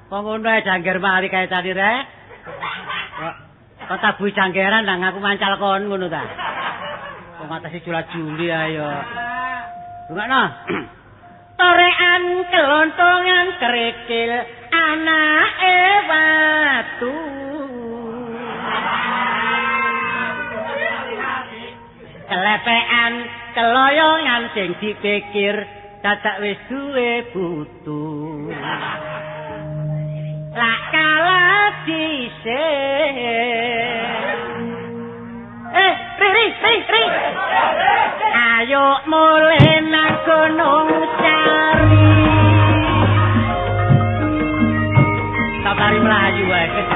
Kok ngono ae jangger mali kae tadi rek. Kok tabuhi janggeran nang aku mancal kon ngono ta. Kok ngatasi jula-juli ayo. Rungokno. Torean kelontongan kerikil anake watu. Kelepean keloyongan sing dipikir dadak wis duwe putu. Lak kalah dhisik. Ri ri ri. Ayo mulih nang Gunung Sari. Sabari mlayu wae.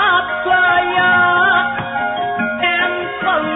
Surabaya kampung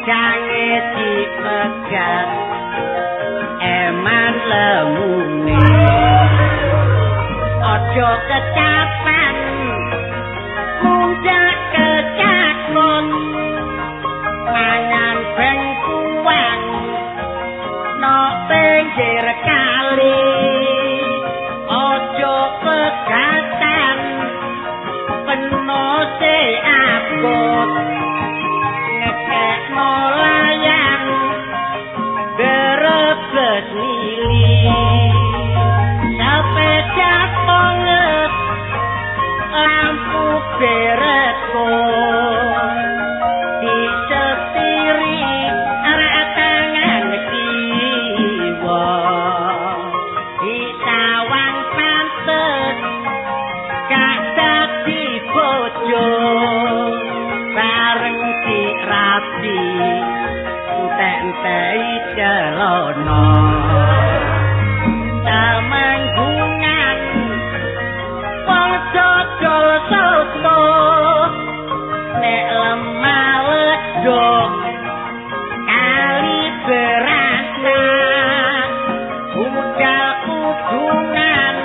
Jange dipegat eman lemune. Aja kecapan mundak kecakut mangan bengkuang no pinggir kali. Aja pegatan penose abot ngekekno layang derebes mili. Sepeda ponget lampu beretko disetiri arah tangan kiwa. Disawang pantes gak dadi bojo bareng dirabi entek-enteki celana. Temenggungan wong dodol soto nek lemah ledok kali berantak budal kudungan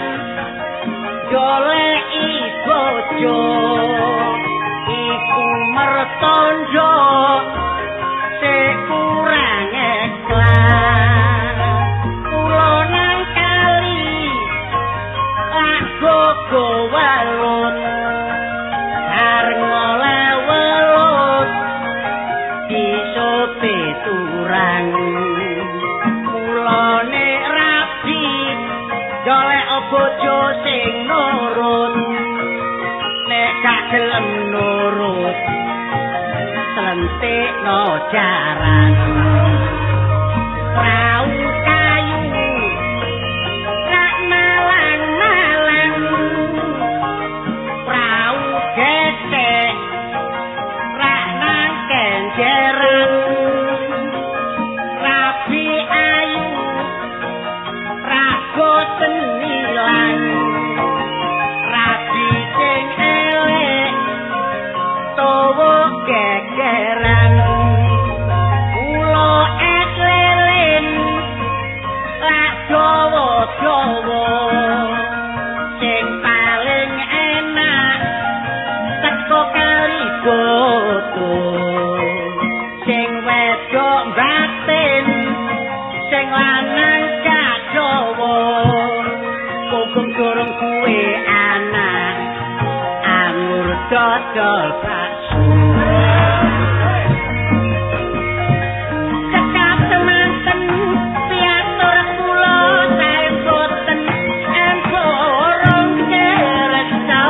goleki bojo iku mertondo sing kurang ikhlas. Kula nang kali lak gogo welut areng oleh welut disope turang. Mulane rabi golek bojo sing nurut nek gak gelem nurut slentikno jaran. Prau kayu rak malang-malang prau gesek rak nang kenjeran. Rabi ayu rak boten ilang rabi sing elek towo gegeran. Kula es lilin lak dawa-dawa sing paling enak teko kali boto. Sing wedok batin sing lanang gak dawa kogong durung kuwe anak angur dodol bakso. Cekap semanten piatur kula sae boten emborong kersa.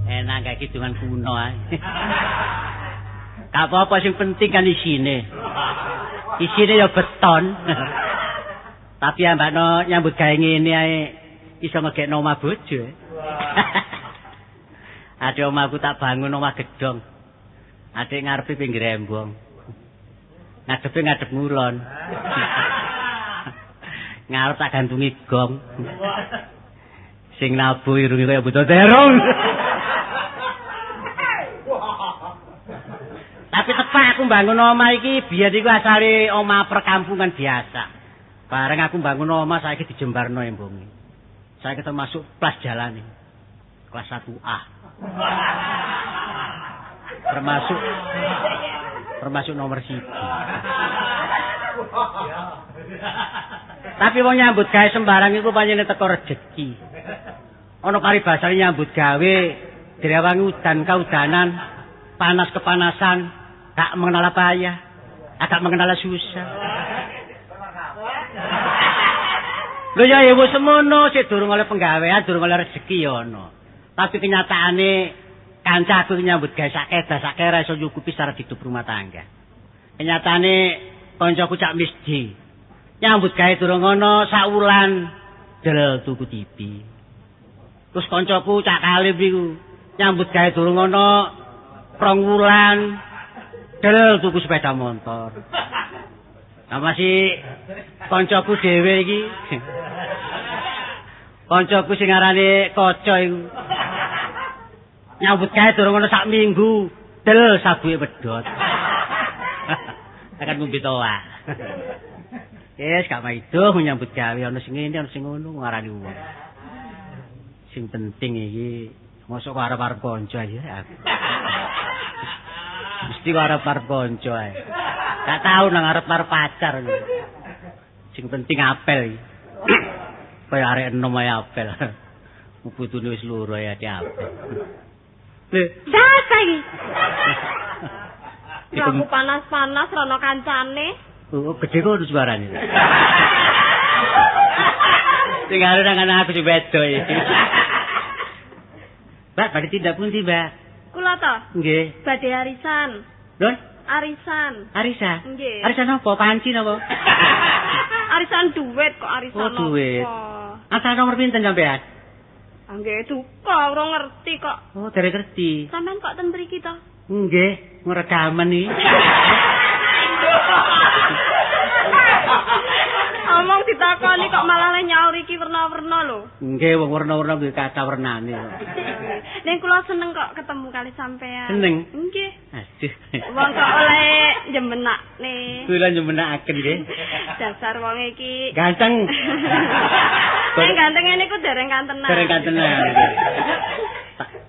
Enak kayak kidungan kuno ae. Gak apa-apa sing penting kan isine. Isine ya beton. Tapi ambakno nyambut gawe ngene ae iso ngegekno omah bojo. Ade omahku tak bangun omah gedhong. Ade ngarepe pinggir embong. Ngadepe ngadep ngulon. Ngarep tak gantungi gong. Sing nabuh irunge kaya buta terong. Tapi tepak aku bangun omah iki biyen iku asale omah perkampungan biasa. Bareng aku bangun omah saiki dijembarno embonge. Saiki termasuk plas jalane. Kelas 1A. Termasuk nomor 1. Tapi wong nyambut gawe sembarang iku pancene teko rejeki. Ana paribasane nyambut gawe direwangi udan kaudanan, panas kepanasan, gak mengenal payah, agak mengenal susah. Lho ya wis semono, sik durung oleh penggawean, durung oleh rezeki ya ana. Tapi kenyataane kancaku nyambut gawe sak kedah sak kera iso nyukupi syarat hidup rumah tangga. Kenyataane kancaku Cak Misdi nyambut gawe durung ana sak wulan del tuku TV. Terus kancaku Cak Kalim iku nyambut gawe durung ana Rong wulan del tuku sepeda motor. Nah masih koncoku dhewe iki. Koncoku sing arane Kaca iku. Nyambut gawe durung ana sak minggu, del sabuke pedhot. Akan ngombe toa. Wis gak maido nyambut gawe ana sing ngene ana sing ngono ngarani wong. Sing penting iki mosok kok arep-arep kanca ae aku. Mesti kok arep-arep kanca ae. Gak tau nang arep-arep pacar. Sing penting apel iki. Kaya arek enom ae apel. Putune wis loro ae ati apel. Lho, sapa iki? Aku panas-panas rono kancane. Oh, gedhe kok suarane. Sing arep nang aku sing wedok iki. Mbak, badhe tindak pundi, Mbak? Kula to? Nggih. Badhe arisan. Lho? Arisan. Arisan? Nggih. Arisan apa? Panci napa? Arisan duit kok arisan apa? Oh, duit. Asal nomor pinten sampean? Nggih, duka ora ngerti kok. Oh, derek ngerti. Sampean kok ten mriki to? Nggih, ngrekamen iki. Omong ditakoni kok malah le nyaur iki werna-werna lho. Nggih, wong werna-werna kuwi kathah wernane. Ning kula seneng kok ketemu kali sampean. Seneng? Nggih. Aduh. Wong kok oleh njemenakne. Kula njemenakaken nggih. Dasar wong iki ganteng. Sing ganteng ngene iku dereng kantenan. Dereng kantenan.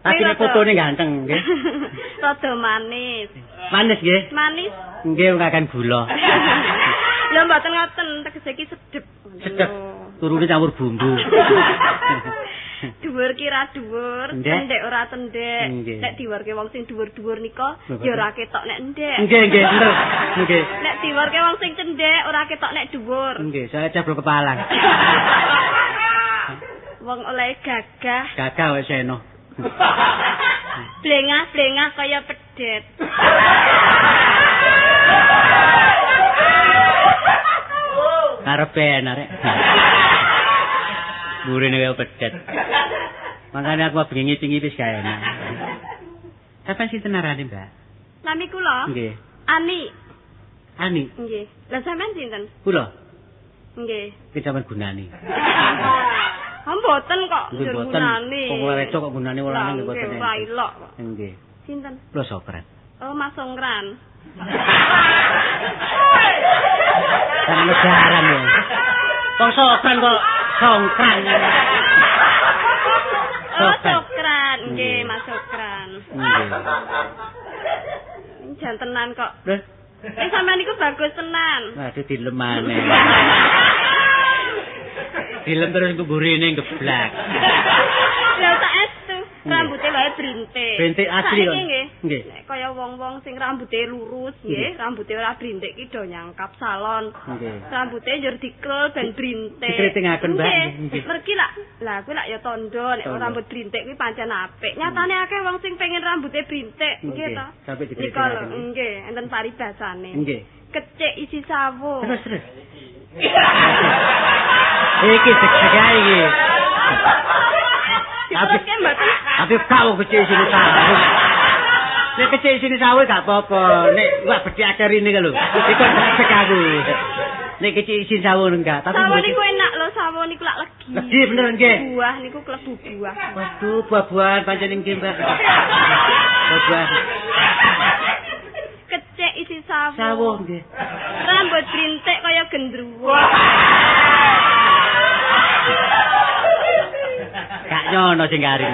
Tapi nek fotone ganteng nggih. Rada manis. Manis nggih? Manis. Nggih, wong akan gula. Lho mboten ngoten, tegese iki sedhep. Sedhep. Turune campur bumbu. Dhuwur ki ra dhuwur, cendhek ora cendhek. Nek diwarke wong sing dhuwur-dhuwur nika ya ora ketok nek endhek. Nggih, nggih, bener. Nggih. Nek diwarke wong sing cendhek ora ketok nek dhuwur. Nggih, saya cablok kepalang. Wong oleh gagah. Gagah wis eno. Blengah-blengah kaya pedet. Karepe arek. Burine kaya pedet. Makane aku bengi ngiping-ngipis gawe enak. Sampeyan sinten arane, Mbak? Nami kula? Nggih. Ani. Ani? Nggih. Lah sampeyan sinten? Kula. Nggih. Iki sampeyan gunani. Ah mboten kok gunane. Wong wedok kok gunane wong lanang nggih mboten. Nggih, ilok kok. Nggih. Sinten? Kula Sokran. Oh, Mas Songkran. Kan lebaran ya. Wong Sokran kok Songkran. Oh, Sokran. Nggih, Mas Sokran. Nggih. Jantenan kok. Lho, sampean niku bagus tenan. Waduh dilemane. Dilem terus ngburine geblak. Lha saestu rambute wae brintik. Brintik asli kok. Nggih. Nggih. Nek kaya wong-wong sing rambute lurus nggih, rambute ora brintik ki do nyangkap salon. Nggih. Rambute njur dikrul ben brintik. Dikritingaken, Mbak. Nggih. Mergi lak, lah kuwi lak ya tandha nek rambut brintik kuwi pancen apik. Nyatane akeh wong sing pengen rambute brintik, nggih to. Sampai dikritingaken. Nggih, enten paribasane. Nggih. Kecik isi sawo. Terus terus. Iki deg-deg ae iki. Tapi gak wong kecik isine sawo. Nek kecik isine sawo gak apa-apa. Nek wak bedhek akeh rene lho. Iku deg-deg aku. Nek kecik isine sawo enggak, tapi sawo niku enak lho, sawo niku lak legi. Legi bener nggih. Buah niku klebu buah. Waduh, buah-buahan pancen nggih, Mbak. Buah-buahan. Kecik isi sawo. Sawo nggih. Rambut brintik kaya gendruwo. Gak nyono sing garing.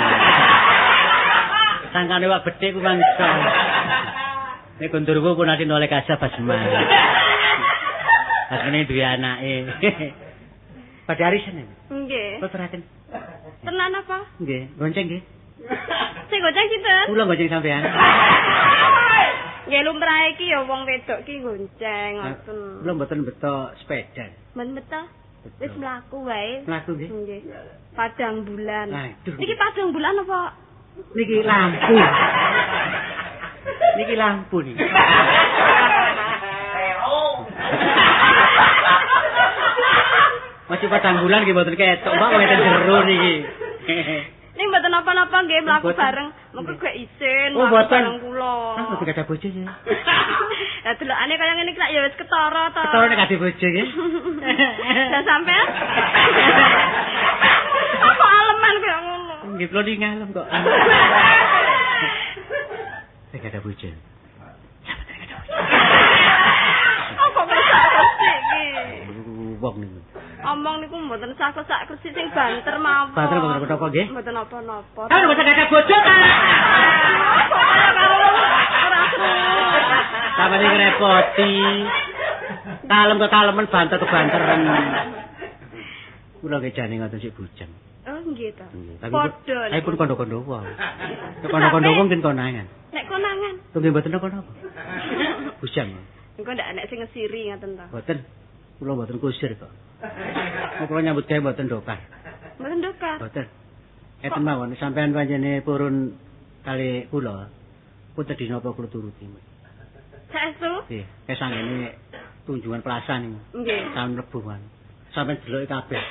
Sangkane wak bedhek ku mangsa. Nek gendruwo ku nanti noleh kasah basman. Asmene duwe anake. Pada arisan. Nggih. Kok teraken. Tenan apa? Nggih, gonceng nggih. Sing gonceng sinten? Kula gonceng sampean. Nggih lumrahe iki ya wong wedok ki gonceng ngoten. Kula mboten beto sepeda. Mboten beto. Wis mlaku wae. Mlaku nggih. Nggih. Padang bulan. Aduh. Niki padang bulan apa? Niki lampu. Niki lampu niki. Masih padang bulan nggih mboten ketok, Mbak, wonten jero niki. Ning mboten napa-napa nggih mlaku bareng. Mengko gek isin mlaku bareng kula. Ah, mboten gadah bojo ya. Lah delokane kaya ngene iki lak ya wis ketara to. Ketara nek gak bojo nggih. Lah sampean? Apa aleman kaya ngono? Nggih kula niki ngalem kok. Nek gadah bojo. Sampeyan gadah bojo. Apa kok iki? Wong niku. Omong niku mboten sah sak kresik sing banter mawon. Banter mboten napa nggih? Mboten napa-napa. Kan mboten gadah bojo ta. Ora seru. Sampeyan ngrepoti. Kalem kekalemen banter kebanteren. Kula nggih jane ngoten sik bujang. Oh nggih ta. Padha. Tapi pun kondo-kondo wong. Nek kondo-kondo wong mungkin konangan. Nek konangan. Lho nggih mboten napa-napa. Bujang. Engko ndak enek sing ngesiri ngoten ta. Mboten. Kula mboten kusir kok. Kula nyambut gawe mboten dokar. Mboten dokar. Mboten. Eten mawon sampean panjenengan purun kali kula. Punten dina apa kula turuti. Saestu? Nggih, kesangene tunjungan plaza niku. Nggih. Sampeyan mlebu mawon. Sampeyan deloki kabeh.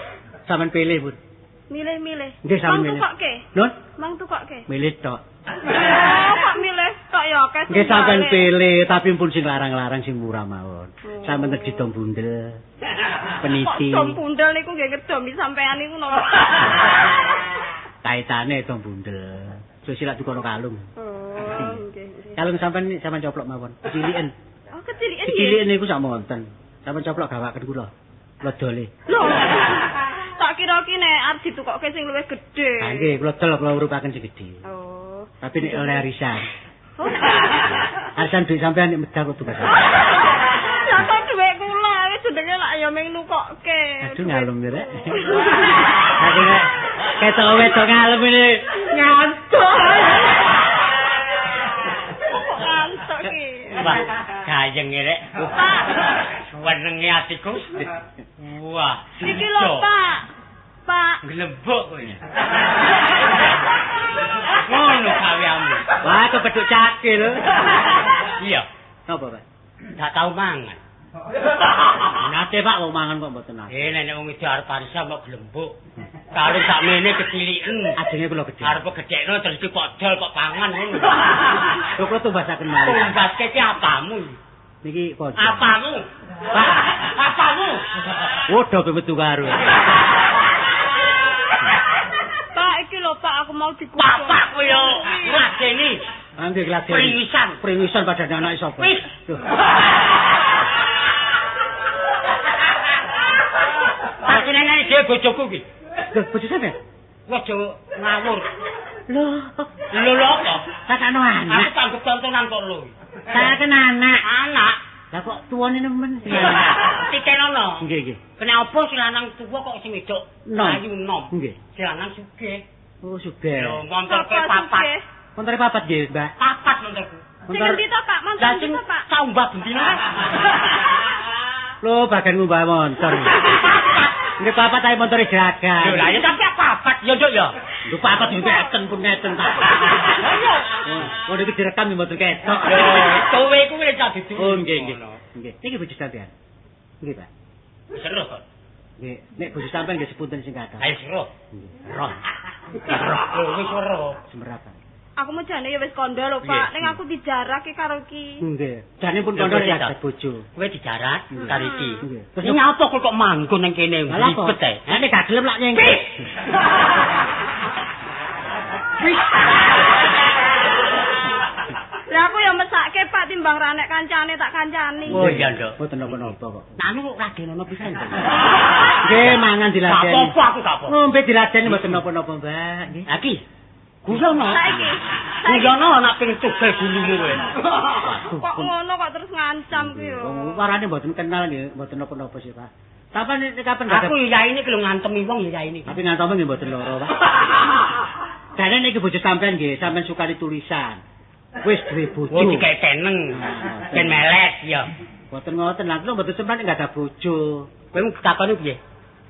Sampeyan pilih, Pun. Milih-milih. Nggih, sampeyan milih. Mang tukokke. Nun? Mang tukokke. Milih tok. Oh, kok milih tok ya akeh. Nggih sampeyan pilih, tapi pun sing larang-larang sing murah mawon. Sampeyan terji dom bundel. Peniti. Kok dom bundel niku nggih ngedomi sampean niku napa? Kaitane dom bundel. Susilak dukono kalung. Oh, nggih. Kalung sampean sampean coplok mawon. Keciliken. Oh, keciliken nggih. Keciliken niku sak monten. Sampeyan coplok gawaken kula. Kula dole. Lho. Tak kira ki nek arep ditukokke sing luwih gedhe. Ha nggih, kula dol kula urupaken sing gedhe. Oh. Tapi nek oleh arisan. Oh. Arisan duit sampean nek medal kok tumbas. Lah kok dhuwit kula wis jenenge lak ya mung nukokke. Aduh ngalem ya rek. Aku nek ketok wedok ngalem ini ngantuk. Kok ngantuk ki. Wah, gayeng rek. Pak, Senenge atiku. Wah, iki lho, Pak. Pak, glembuk kowe. Ngono gaweanmu. Wah, kepethuk cakil. Iya, Napa, Pak? gak tau mangan. Nate Pak wong mangan kok mboten nate. Nek wong iki arep arisan kok glembuk. Kalung sakmene keciliken. Ajenge kula gedhe. Arep gedhekno terus dipodol kok pangan ngono. Lho kula tumbasaken malih. Tumbaske ki apamu? Niki pojok. Apamu? Pak, Apamu? Waduh metu karo. Pak iki lho Pak aku mau dikutuk. Bapak kowe yo ngladeni. Nggih ngladeni. Pringisan. Pringisan padane anake sapa? Wis. Lho. Aku nenene dhewe bojoku ki. Lho, bojo sampean? Aja ngawur. Lho, Lho lho apa? Takano anak. Aku tanggep tontonan kok lho. Takano anak. Anak. Lah kok tuwane nemen. Titenono. Nggih, nggih. Kena apa si lanang tuwa kok sing wedok ayu nom. Nggih. Si lanang sugih. Oh, sugih. Lho, montore papat. Montore papat nggih, Mbak. Papat montorku. Sing endi to, Pak? Montor Lah sing endi to, Pak? saumbah bendina. Lho, bagian ngumbah montor. Nggih papat ae montore jeragan. Lho, lah ya tapi papat ya, Nduk ya. Lho papat yo ngeten pun ngeten, Pak. Lah iya. Oh, niki direkam yo mboten ketok. Lho, kowe iku wis tak didu. Oh, nggih, nggih. Nggih. Niki bojo sampean. Nggih, Pak. Seru kok. Nggih, nek bojo sampean nggih sepunten sing kathah. Ayo seru. Nggih. Roh. Roh, wis seru. Semerapan. Aku mau jane ya wis kandha lho, Pak. Ning aku dijarake karo iki. Nggih. Jane pun kandha diajak bojo. Kowe dijarak karo iki. Nggih. Terus nyapa kok kok manggon nang kene ribet ae. Nek gak gelem lak nyengke. Lah aku ya mesake Pak timbang ra nek kancane tak kancani. Oh iya, Nduk. Mboten napa-napa kok. Nah anu kok raden ana pisan. Nggih, mangan diladeni. Gak apa-apa aku gak apa. Ngombe diladeni mboten napa-napa, Mbak. Nggih. Lah iki guyono. Saiki. Guyono ana ping tugel gulumu kowe. Kok ngono kok terus ngancam ku yo. Wong warane mboten kenal nggih, mboten napa-napa sih, Pak. Kapan kapan aku yaine iki lho ngantemi wong ya yaine. Tapi ngantemi nggih mboten lara, Pak. Jane niki bojo sampean nggih, sampean sukani tulisan. Wis duwe bojo. Oh dikae teneng. Ben melet ya. Mboten ngoten, lha kula mboten sampean enggak ada bojo. Kowe takoni piye?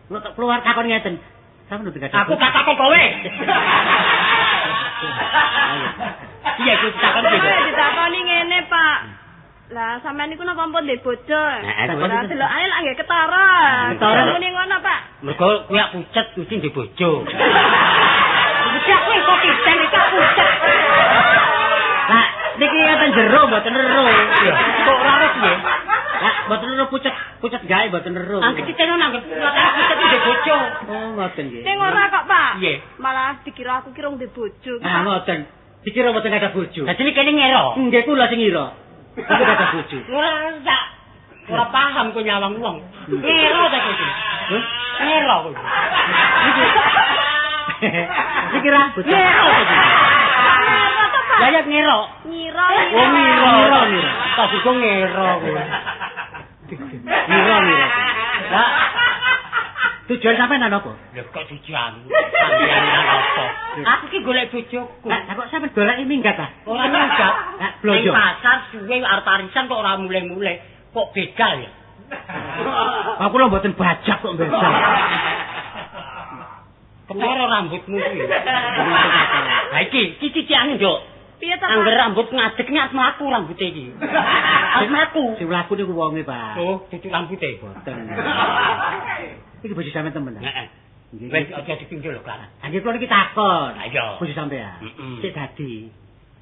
Kula tak keluar takon ngeten. Sampeyan mboten ada. Aku gak takon kowe. Iya, aku takon piye? Ditakoni ngene, Pak. Lah sampean niku napa ampun ndek bojo? Lah delokane lak nggih ketara. Ketara muni ngono, Pak. Mergo kuwi pucet mesti ndek bojo. Pucet kuwi Kowe kok titen iki pucet. Lah niki enten jero mboten ero. Kok ora ero piye? Lah mboten ero pucet, pucet gawe mboten ero. Ah ketiten nang pucet ndek bojo. Oh ngoten nggih. Ning ora kok, Pak. Piye? Malah dikira aku ki rong ndek bojo. Ah ngoten. Dikira mboten ada bojo. Dadi kene ngero. Nggih kula sing ngira. Aku ada bojo. Ora sak ora paham kowe nyawang wong. Ngero ta kowe iki. Ngero kowe. Iki rambut. Ngero kowe. Lah ya ngero. Ngiro. Oh ngiro. Tak juga ngero kowe. Ngiro ngiro. Lah tujuan sampean apa? Lho kok tujuanmu? Sampeyan apa? Aku ki golek bojoku. Lah kok sampean goleki minggat ta? Ora minggat. Lah blonjo. Ning pasar suwe arep arisan kok ora mulih-mulih. Kok begal ya? Aku lho mboten bajak kok begal. Ketara rambutmu kuwi. Ha iki, iki cicikane, Nduk. Piye ta, Pak? Angger rambut ngadeg ki arep mlaku rambute iki. Arep mlaku. Sing mlaku niku wonge, Pak. Oh, dudu rambute. Mboten. Iki bojo sampean temen. Heeh. Wis aja dipinggir lho, Kak. Ha nggih kula niki takon. Ha iya. Bojo sampean. Sik dadi.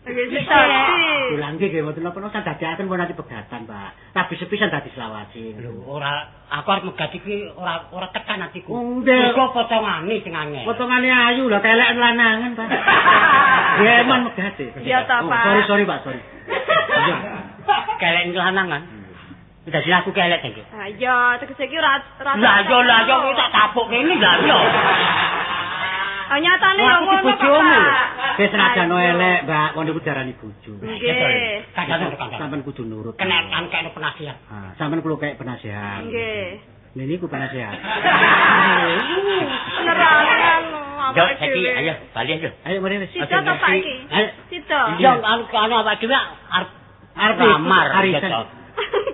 Nggih sik dadi. Lha nggih nggih mboten napa-napa san dadiaken pun nanti pegatan, Pak. Rabi sepisan dadi selawase. Lho, ora aku arep megat iki ora ora tekan atiku. Nggih. Mergo potongane sing angel. Potongane ayu lho keleken lanangan, Pak. Geman megate. Iya ta, Pak. Sorry, sorry, Pak, sorry. Iya. Keleken lanangan. Dadi aku kelek ta iki. Ha iya, tegese iki ora ora. Lah iya, lah iya kowe tak tapuk kene lah iya. Ah nyatane yo ngono kok. Wis senajan elek, Mbak, kon niku diarani bojo. Nggih. Kandhane kandhane. Sampeyan kudu nurut. Kenekan kene penasihat. Ha, sampeyan kulo kek penasihat. Nggih. Lha niku penasihat. Penerangan. Yo saiki ayo bali ayo. Ayo mrene wis. Sida to Pak iki? Sida. Iya anu anu awake dhewe arep lamar arisan.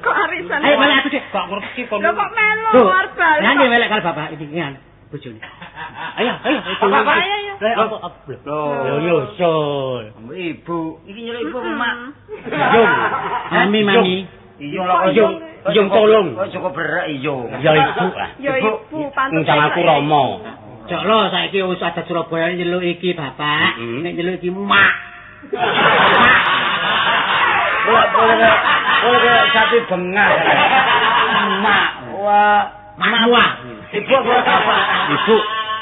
Kok arisan? Ayo melek aku sik. Kok ngerti kon. Lho kok melu arep bali. Lah nggih melek karo bapak iki ngan bojone. Ayo ayo. Bapak ayo ayo. Lho yo sul. Ibu, iki nyeluk ibu apa mak? Yung. Mami mami. Iya lho Yung, yung tolong. Kok cukup berak iya. Ya ibu lah. Ya ibu pantes. Ngundang aku Rama. Cok lho saiki wis adat Surabaya nyeluk iki bapak, nek nyeluk iki mak. Wah, boleh sapi bengah. Mak. Wah, mak. Ibu apa bapak? Ibu.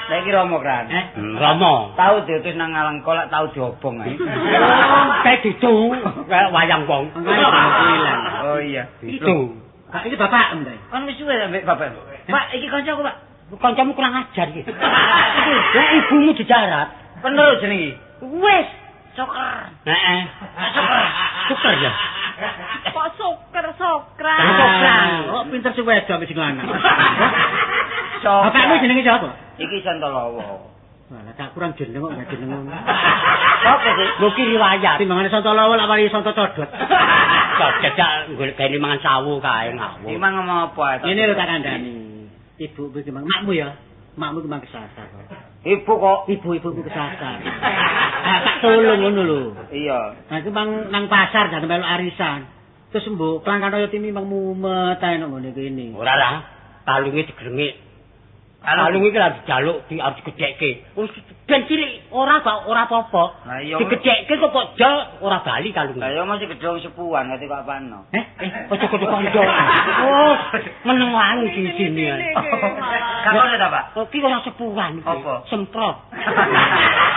Lah iki Rama kan. Rama. Tau diutus nang Ngalengka lak tau diobong ae. Kayak ditu, kayak wayang wong. Oh iya. Itu. Pak iki bapak em. Kon wis suwe ambek bapak. Pak, iki kancaku, Pak. Kancamu kurang ajar iki. Lah ibumu dijarat. Bener jenenge. Wis, Soker. Heeh. Soker. Soker ya. Kok soker sokran. Sokran. Kok pinter sing wedok ambek sing lanang. Bapakmu jenenge sapa? Iki Santolowo. Walah, tak kurang jeneng kok gak jeneng ngono. Apa sih? Lho ki riwayat. Timbangane Santolowo lak wali Santo Codot. Codot jak golek gawe mangan sawu kae ngawur. Iki mang ngomong apa ae? Ngene lho tak kandhani. Ibu iki mang makmu ya. Makmu ki mang kesasar kok. Ibu kok ibu-ibuku kesasar. Ah tak tolong ngono lho. Iya. Nah iki mang nang pasar jan melok arisan. Terus mbok klangkan kaya timi mang mumet ae nang ngene kene. Ora lah. Kalunge digrengik. Kalung iki lha dijaluk di arep digedhekke. Wis ben cilik ora kok ora apa-apa. Digedhekke kok kok jol ora bali kalunge. Lah ya masih gedhe wong sepuhan kate kok apano. Aja kudu kanca. Oh, meneng wae sini. Gak ono ta, Pak? Kok iki ora sepuhan iki. Semprot.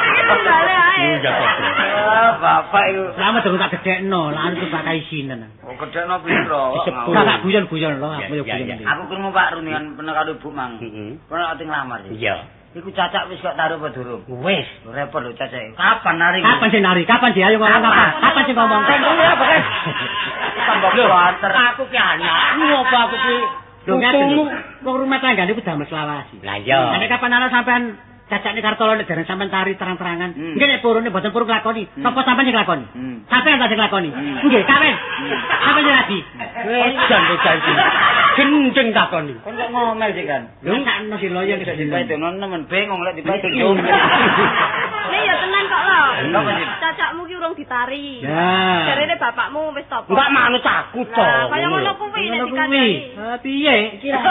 Iki tunggale ae. Iya kok. Ah, bapak iku. Lah durung tak gedhekno, lah anu tak kaisinen. Oh, gedhekno piro? Tak guyon-guyon lho, aku yo guyon. Aku krungu Pak Runian pernah karo ibu mang. Heeh. Ora ati nglamar iki. Iya. Iku cacak wis kok taruh apa durung? Wis. Repot lho cacake. Kapan nari? Kapan sing nari? Kapan sih? Ayo ngomong kapan? Kapan sing ngomong? Apa kan? Tambah kuwater. Aku ki anakmu apa aku ki lho ngene. Wong rumah tanggane ku damel selawasi. Lah iya. Nek kapan ana sampean cacakne Kartolo nek dereng sampean tari terang-terangan. Nggih nek purune mboten purun nglakoni. Sapa sampean sing nglakoni? Sampean ta sing nglakoni? Nggih, sampean. Sampean sing rabi. Wis jan bocah iki. Gendeng takoni. Kon kok ngomel sih kan? Lho sakno si loyo wis dipadono nemen bingung lek dipadon. Nek ya tenan kok lho. Cacakmu ki urung ditari. Jarene bapakmu wis topo. Enggak manut aku to. Lah kaya ngono kuwi nek dikandani. Ha piye iki ra.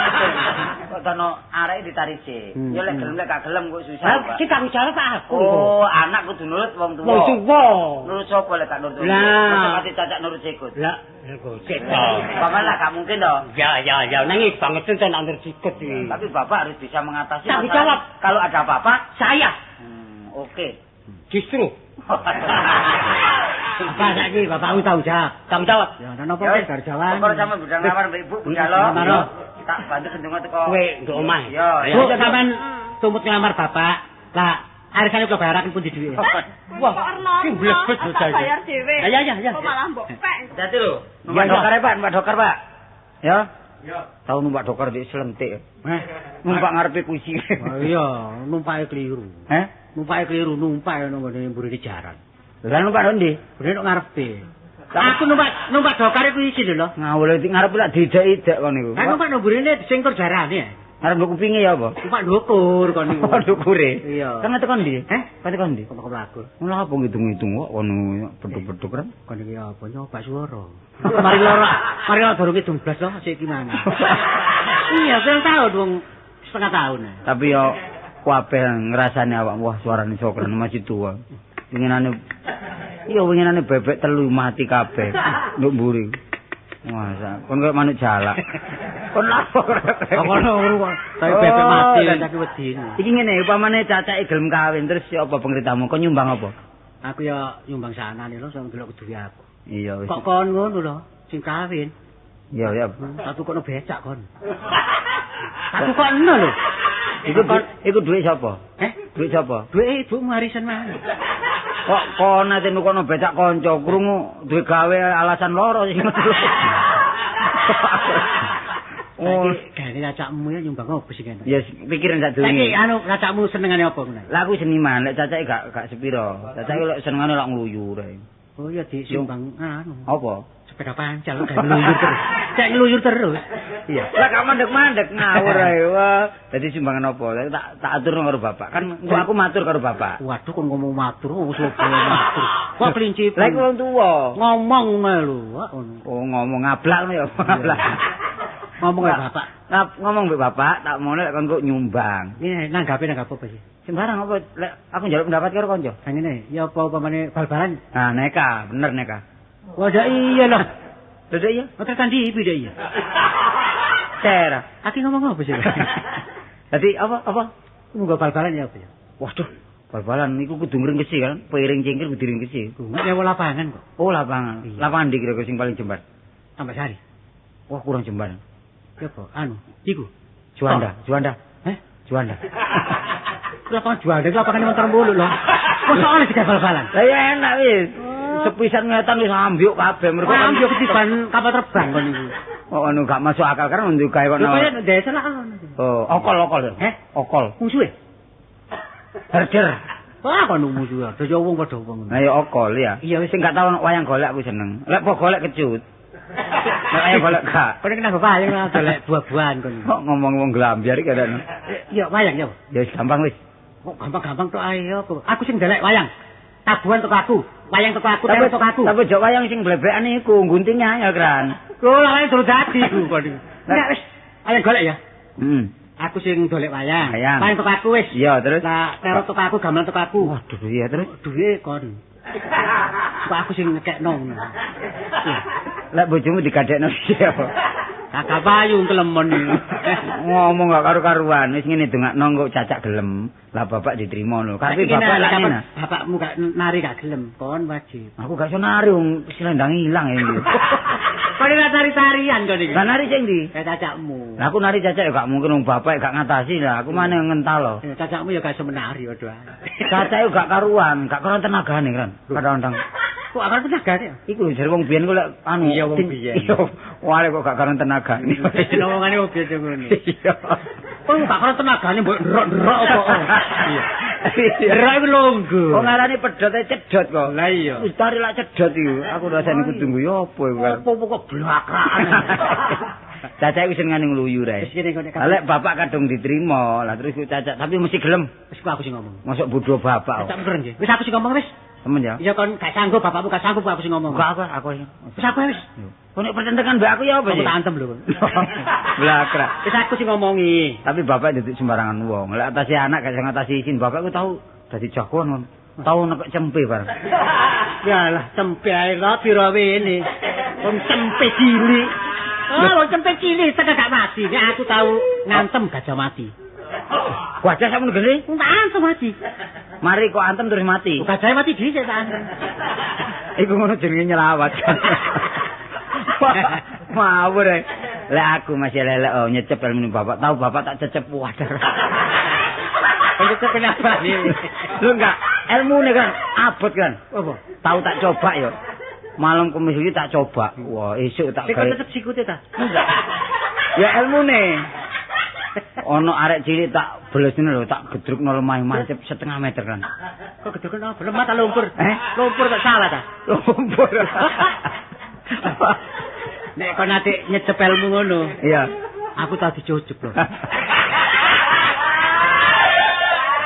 Kok tono areke ditari sik. Ya lek gelem lek gak gelem kok susah. Lah iki tanggung jawab aku. Oh, anak kudu nurut wong tuwa. Wong tuwa. Nurut sapa lek gak nurut? Lah, mesti cacak nurut sikut. Lah, kok sik to. Bapak lah gak mungkin to. Ya, nangis banget to nek nurut sikut iki. Tapi bapak harus bisa mengatasi tanggung jawab. Kalau ada apa-apa, saya. Oke. Justru. Bapak saiki bapakmu tanggung jawab. Tanggung jawab. Ya ana apa wis bar jalan. Kok sampe budal nglamar mbek Ibu budal. Tak bantu bendunga teko. Kowe nduk omah. Iya. Bu sampean tumut nglamar bapak. Lah arisane kula bayaraken pundi duwike? Wah, ki blebet bocah iki. Bayar dhewe. Ya ya. Kok malah mbok pek. Dadi lho, numpak dokar Pak, numpak dokar Pak. Ya. Ya. Tau numpak dokar di selentik. Heh, numpak ngarepe kuisi. Oh iya, numpake keliru. Heh? Numpake keliru, numpak nang nggone mburine jaran. Lah numpak nang ndi? Mburine nang ngarepe. Aku numpak dokar iku iki lho. Ngawur iki ngarep lak diidek-idek kon niku. Lah numpak nang mburine sing tur jarane. Ngarep nduk kupinge ya apa? Numpak ndukur kon niku. Ndukure. Iya. Kan tekan ndi? Heh? Kan tekan ndi? Kok mlaku. Lha apa ngitung-ngitung kok kono beduk-beduk kan? Kon iki apa nyoba swara. Mari lara, mari lara durung kidung blas to sik iki mana. Iya, pirang tahun wong setengah tahun. Tapi yo kabeh ngrasani awak wah suarane sokran masih tua. Winginane iya winginane bebek telu mati kabeh nduk mburi. Masa kon koyo manuk jalak. Kon lapo kok ngono kok. Tapi bebek mati saiki wedi. Iki ngene upamane cacake gelem kawin terus ya apa pengritamu kon nyumbang apa? Aku ya nyumbang sanane lho sing delok kudu aku. Iya wis. Kok kon ngono lho sing kawin. Iya ya. Tak tukono becak kon. Tak tukono lho. Iku duit sapa? Heh? Duit sapa? Duit ibumu arisan maneh. Kok kon ate nukono becak kanca krungu duwe gawe alasan loro sing. Oh, gawe cacakmu ya nyumbang opo sing kene? Ya pikiran sak durunge. Saiki anu cacakmu senengane apa ngono? Lah aku seniman, lek cacake gak sepiro. Cacake lek senengane lak ngluyur ae. Oh iya disumbang anu. Apa? Sepeda pancal gawe ngluyur terus. Cek ngluyur terus. Iya. Lah gak mandek-mandek ngawur ae. Wah, dadi sumbangan apa? Tak atur karo bapak. Kan engko aku matur karo bapak. Waduh kon ngomong matur wis matur. Kok kelinci. Lah iku wong tuwa. Ngomong ngono lho. Oh, ngomong ngablak ngono ya, ngablak. Ngomong mbek bapak. Ngomong mbek bapak, tak mono lek kon kok nyumbang. Ngene nanggape nanggap apa sih? Sembarang apa lek aku njaluk pendapat karo kanca. Ha ngene, ya apa upamane bal-balan? Nah, neka, bener neka. Wah, iya lho. Lho iya. Otak tandi ibu iya. Tera. Aki ngomong apa sih? Dadi apa? Munggah bal-balan ya apa ya? Waduh, bal-balan niku kudu ngringkesi kan? Piring cingkir kudu ngringkesi. Nyewa lapangan kok. Oh, lapangan. Iya. Lapangan ndi kira-kira sing paling jembar? Tambah Sari. Wah, kurang jembar. Ya apa? Anu, iku. Juanda, oh. Juanda. Heh? Juanda. Lapangan Juanda itu lapangan montor mulu lho. Kok soalnya digawe bal-balan? Lah ya enak wis. Sepisan ngetan wis ambyuk kabeh mergo ambyuk ketiban kapal terbang kon niku. Oh anu gak masuk akal kan untuk gawe kono. Lho kaya desa lah ngono. Oh, okol-okol. Heh, okol. Musuhe. Herder. Wah, kono musuhe. Dadi wong padha wong. Lah ya okol ya. Iya wis sing gak tau wayang golek aku seneng. Lek po golek kecut. Nek wayang golek gak. Kono kenapa wayang golek buah-buahan kon. Kok ngomong wong glambyar iki kadang. Ya wayang ya. Ya wis gampang wis. Kok gampang-gampang tok ae ya. Aku sing golek wayang. Tabuhan teko aku, wayang teko aku, terus teko aku. Tapi jok wayang sing blebekan iku guntingnya ya, Kran. Lho, lah wayang durung dadi iku kok. Enggak wis, wayang golek ya. Heeh. Aku sing golek wayang. Wayang teko aku wis. Iya, terus. Lah terus teko aku, gamelan teko aku. Waduh, iya terus duwe kon. Kok aku sing ngekekno ngono. Iya. Lek bojomu digadekno piye apa? Kakak payu kelemon iki. Ngomong gak karu-karuan, wis ngene dongakno kok cacak gelem. Lah bapak diterima lho. Karepe bapak lak ngene. Bapakmu gak nari gak gelem, kon wajib. Aku gak iso nari wong selendang ilang ya iki. Kon ora tari-tarian kon iki. Lah nari sing ndi? Kayak cacakmu. Lah aku nari cacak ya gak mungkin wong bapak gak ngatasi lah. Aku maneh ngental lho. Cacakmu ya gak iso menari waduh. Cacake gak karuan, gak karuan tenagane kan. Kadang-kadang. Kok gak karuan tenagane? Iku lho jare wong biyen ku lek anu. Iya wong biyen. Wah kok gak karuan tenagane. Omongane wong biyen ngono. Iya. Kok gak karuan tenagane mbok nderok-nderok apa? Iya. Nderok iku longgo. Wong ngarani pedote cedot kok. Lah iya. Wis tari lak cedot iku. Aku rasane kudu ngguyu apa iku. Apa kok blakrakan. Cacak wis senengane ngluyur ae. Wis kene kok. Lek bapak kadung diterima, lah terus cacak tapi mesti gelem. Wis aku sing ngomong. Mosok bodho bapak. Cacak bener nggih. Wis aku sing ngomong wis. Temen ya. Iya kon gak sanggup, bapakmu gak sanggup aku sing ngomong. Enggak aku. Wis aku wis. Kon nek pertentangan mbek aku ya apa sih? Aku tak antem lho. Blakrak. Wis aku sing ngomongi. Tapi bapak duduk sembarangan wong. Lek atasi anak gak iso ngatasi izin. Bapakku tau dadi jagoan kon. Tau nekek cempe bareng. Yalah cempe ae lho piro wene. Wong cempe cilik. Oh, wong cempe cilik teka gak mati. Nek aku tau ngantem gajah mati. Gajah sakmono gede? Tak antem mati. Mari kok antem terus mati. Gajahe mati dhisik tak antem. Iku ngono jenenge nyelawat. Mawur. Lek aku masih lelek oh nyecep ilmu bapak. Tahu bapak tak cecep wadah. Nyecep kenapa? Lho enggak, ilmune kan abot kan. Apa? Tahu tak coba ya. Malam Kamis iki tak coba. Wah, esuk tak gawe. Tetep sikute ta? Enggak. Ya ilmune. Ono arek cilik tak belesne lho, tak gedrukno lemah mancep setengah meter kan. Kok gedrukno lemah ta lumpur? Eh? Lumpur kok salah ta? Lumpur. Nek kon ate nyecep ilmu ngono. Iya. Aku tau dicucup lho.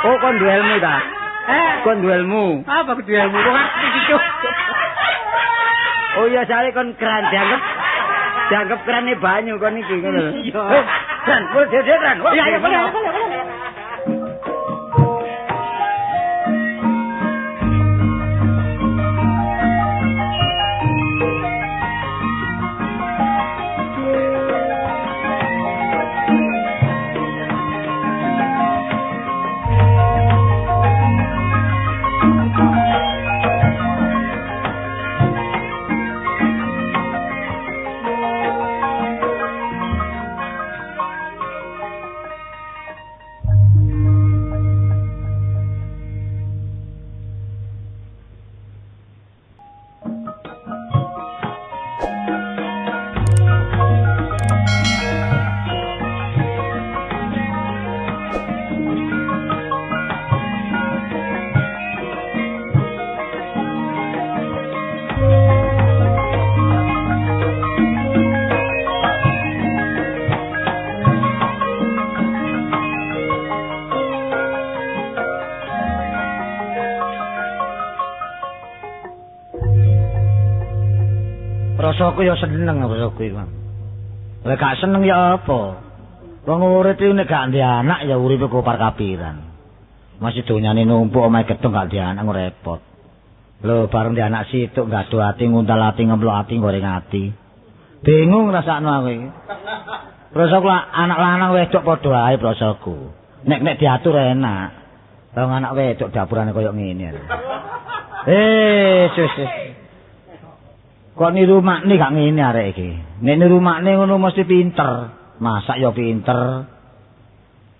Oh, kon duwe ilmu ta? Eh, kon duwe ilmu. Apa aku duwe ilmu? Kok aku dicucup. Oh iya, soalnya kon keran dianggap kerane banyu kon iki ngono lho. Iya. Kran, boleh dhewe kran. Iya, iya, boleh, boleh, boleh. Rasaku ya seneng rasaku iku. Lek gak seneng ya apa? Wong urip iki nek gak ndek anak ya uripe kopar kapiran. Masih donyane numpuk omahe gedung gak ndek anak repot. Lho bareng ndek anak situk gaduh ati nguntal ati ngemplok ati goreng ati. Bingung rasakno aku iki. Rasaku anak lanang wedok padha ae rasaku. Nek diatur enak. Wong anak wedok dapurane koyo ngene. Sus. Kok niru makne gak ngene arek iki. Nek niru makne ngono mesti pinter. Masak ya pinter.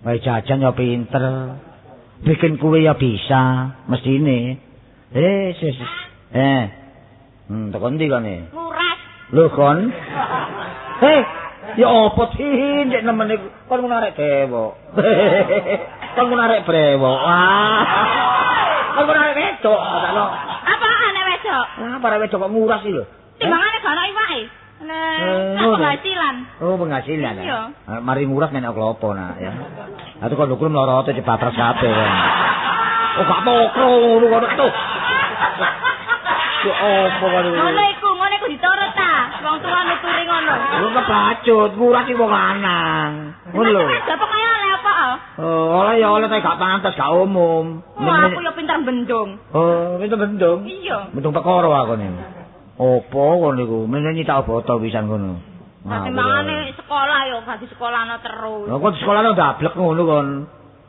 Wae jajan ya pinter. Bikin kue ya bisa, mestine. Sus. Teko ndi kone? Nguras. Lho kon. Ya apa sih nek nemene kon ngono arek dewok. Kon ngono arek brewok. Wah. Kon ngono arek wedok, sakno. Apa arek wedok? Lah, arek wedok kok nguras iki lho. Timbangane gak ana iwake. Lah, penghasilan. Oh, penghasilan. Iya. Mari nguras nek klopo nak ya. Lah kok ndukur mlorote jebatras kabeh kon. Oh, gak pokro ngono kono tuh. Yo opo kono. Ngono iku diturut ta. Wong tuwa nuturi ngono. Lho kebacut, nguras iki wong lanang. Ngono lho. Apa kaya oleh apa? Oh, oleh ya oleh tapi gak pantes, gak umum. Wah, aku ya pinter bendung. Oh, pinter bendung? Iya. Bendung perkara aku niku. Opo kon niku? Mene nyitak boto pisan ngono. Timbangane sekolah yo gak disekolahno terus. Lha kok sekolahno ndablek ngono kon.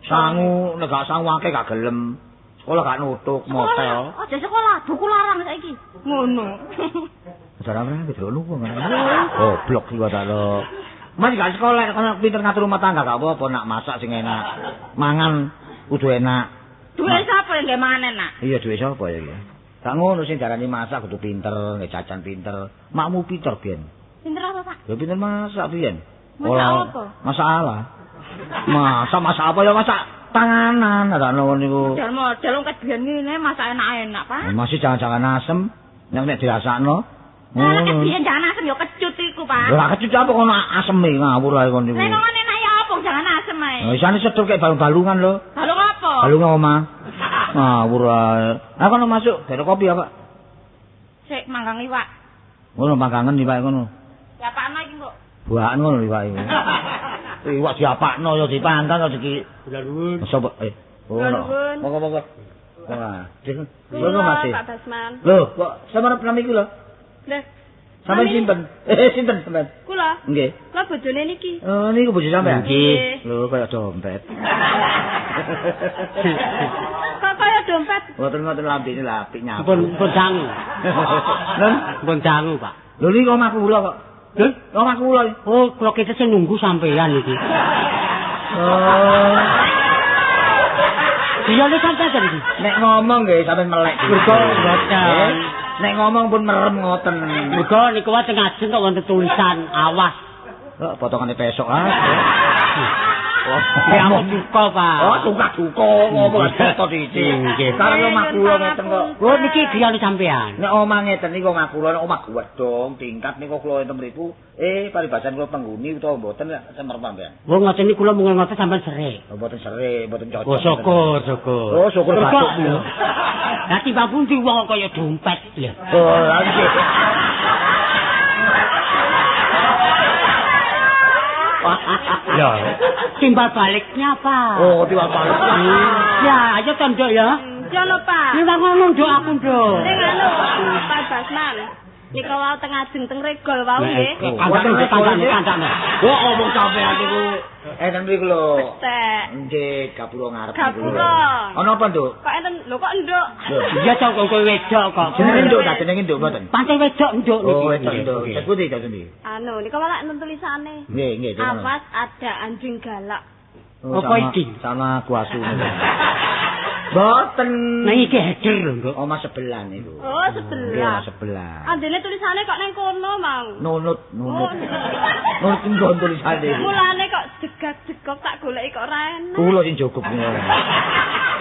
Sangu nek gak sangu akeh gak gelem. Sekolah gak nutuk motel. Aja sekolah, buku larang saiki. Ngono. Jarane iki lho ngono. Goblok iki kok lho. Mas gak sekolah kono pinter ngatur rumah tangga gak apa-apa nak masak sing enak. Mangan kudu enak. Duwe sapa yang mangan enak? Iya duwe sapa ya iki? Gak ngono sing darani masak kudu pinter, nggih jajan pinter. Makmu pinter biyen. Pinter apa, Pak? Ya pinter masak biyen. Masak apa? Masak ala. Masak masak apa ya masak panganan ada ngono niku. Model-model wong kebiyen ngene masak enak-enak, Pak. Masih jangan-jangan asem, nek nek dirasakno. Lah kebiyen jangan asem ya kecut iku, Pak. Lah kecut apa kono aseme ngawur ae kon niku. Nek ngono enak ya apa jangan asem ae. Lah isane sedur kek balung-balungan lho. Balung apa? Balung omah. Ngawur ae. Aku ono masuk gare kopi ya, Pak. Sik manggang iwak. Ngono manggangen iwak ngono. Diapakno iki kok. Buakan ngono iwak iku. Iwak diapakno ya dipanggang ya diki. Kula nuwun. Sapa? Ngono. Monggo-monggo. Wah, ngono Mas. Pak Basman. Lho, kok sampeyan nami iku lho? Lho. Sampeyan sinten? Sinten sampeyan? Kula. Nggih. Kula bojone niki. Oh, niku bojo sampeyan? Nggih. Lho, kaya dompet. Kok kaya dompet? Mboten-mboten lambene lho apik nyapu. Pun dangu. Lho, pun dangu, Pak. Lho niku omah kula kok. Lho, omah kula. Oh, kula kete sing nunggu sampeyan iki. Oh. Iya lho sampeyan iki. Nek ngomong nggih sampeyan melek. Mergo mboten. Nek ngomong pun merem ngoten. Mergo niku wae teng ajeng kok wonten tulisan awas. Kok potongane pesok ah. Ya aku duka, Pak. Oh, duka-duka ngomong foto siji. Nggih. Karep omah kula ngeten kok. Oh, niki griyane sampean. Nek omah ngeten niku omah kula, nek omah gedhong tingkat niku kula enten mriku, paribasan kula penghuni utawa mboten semer sampean. Wong ngoten niku kula mung ngoten sampean serik. Oh, mboten serik, mboten cocok. Oh, syukur, syukur. Oh, syukur batukmu. Lah timbang pundi wong kaya dompet lho. Oh, lha nggih. Ya, timbal baliknya, Pak. Oh, timbal balik. Ya, ayo to, Nduk ya. Ya lho, Pak. Nek ngono, Nduk, aku, Nduk. Ning anu, Pak Basman. Nika wau teng ajeng teng regol wau nggih. Kandhane. Wah, ngomong sampean niku enten mriku lho. Betek. Nggih, gapura ngarep niku. Gapura. Ana apa, Nduk? Kok enten lho kok Nduk? Iya to kok kowe wedok kok. Jenenge Nduk ta jenenge Nduk mboten? Pancen wedok Nduk niki. Oh, wedok Nduk. Terus pundi ta pundi? Anu, nika malah enten tulisane. Nggih, nggih. Awas ada anjing galak. Apa iki? Sama aku asu. Mboten. Nah iki header lho, Nduk. Omah sebelah niku. Oh, sebelah. Nggih, sebelah. Andene tulisane kok ning kono mau. Nunut, nunut. Nunut nggon tulisane. Mulane kok jegak-jegok tak goleki kok ora enak. Kula sing jogop ngono.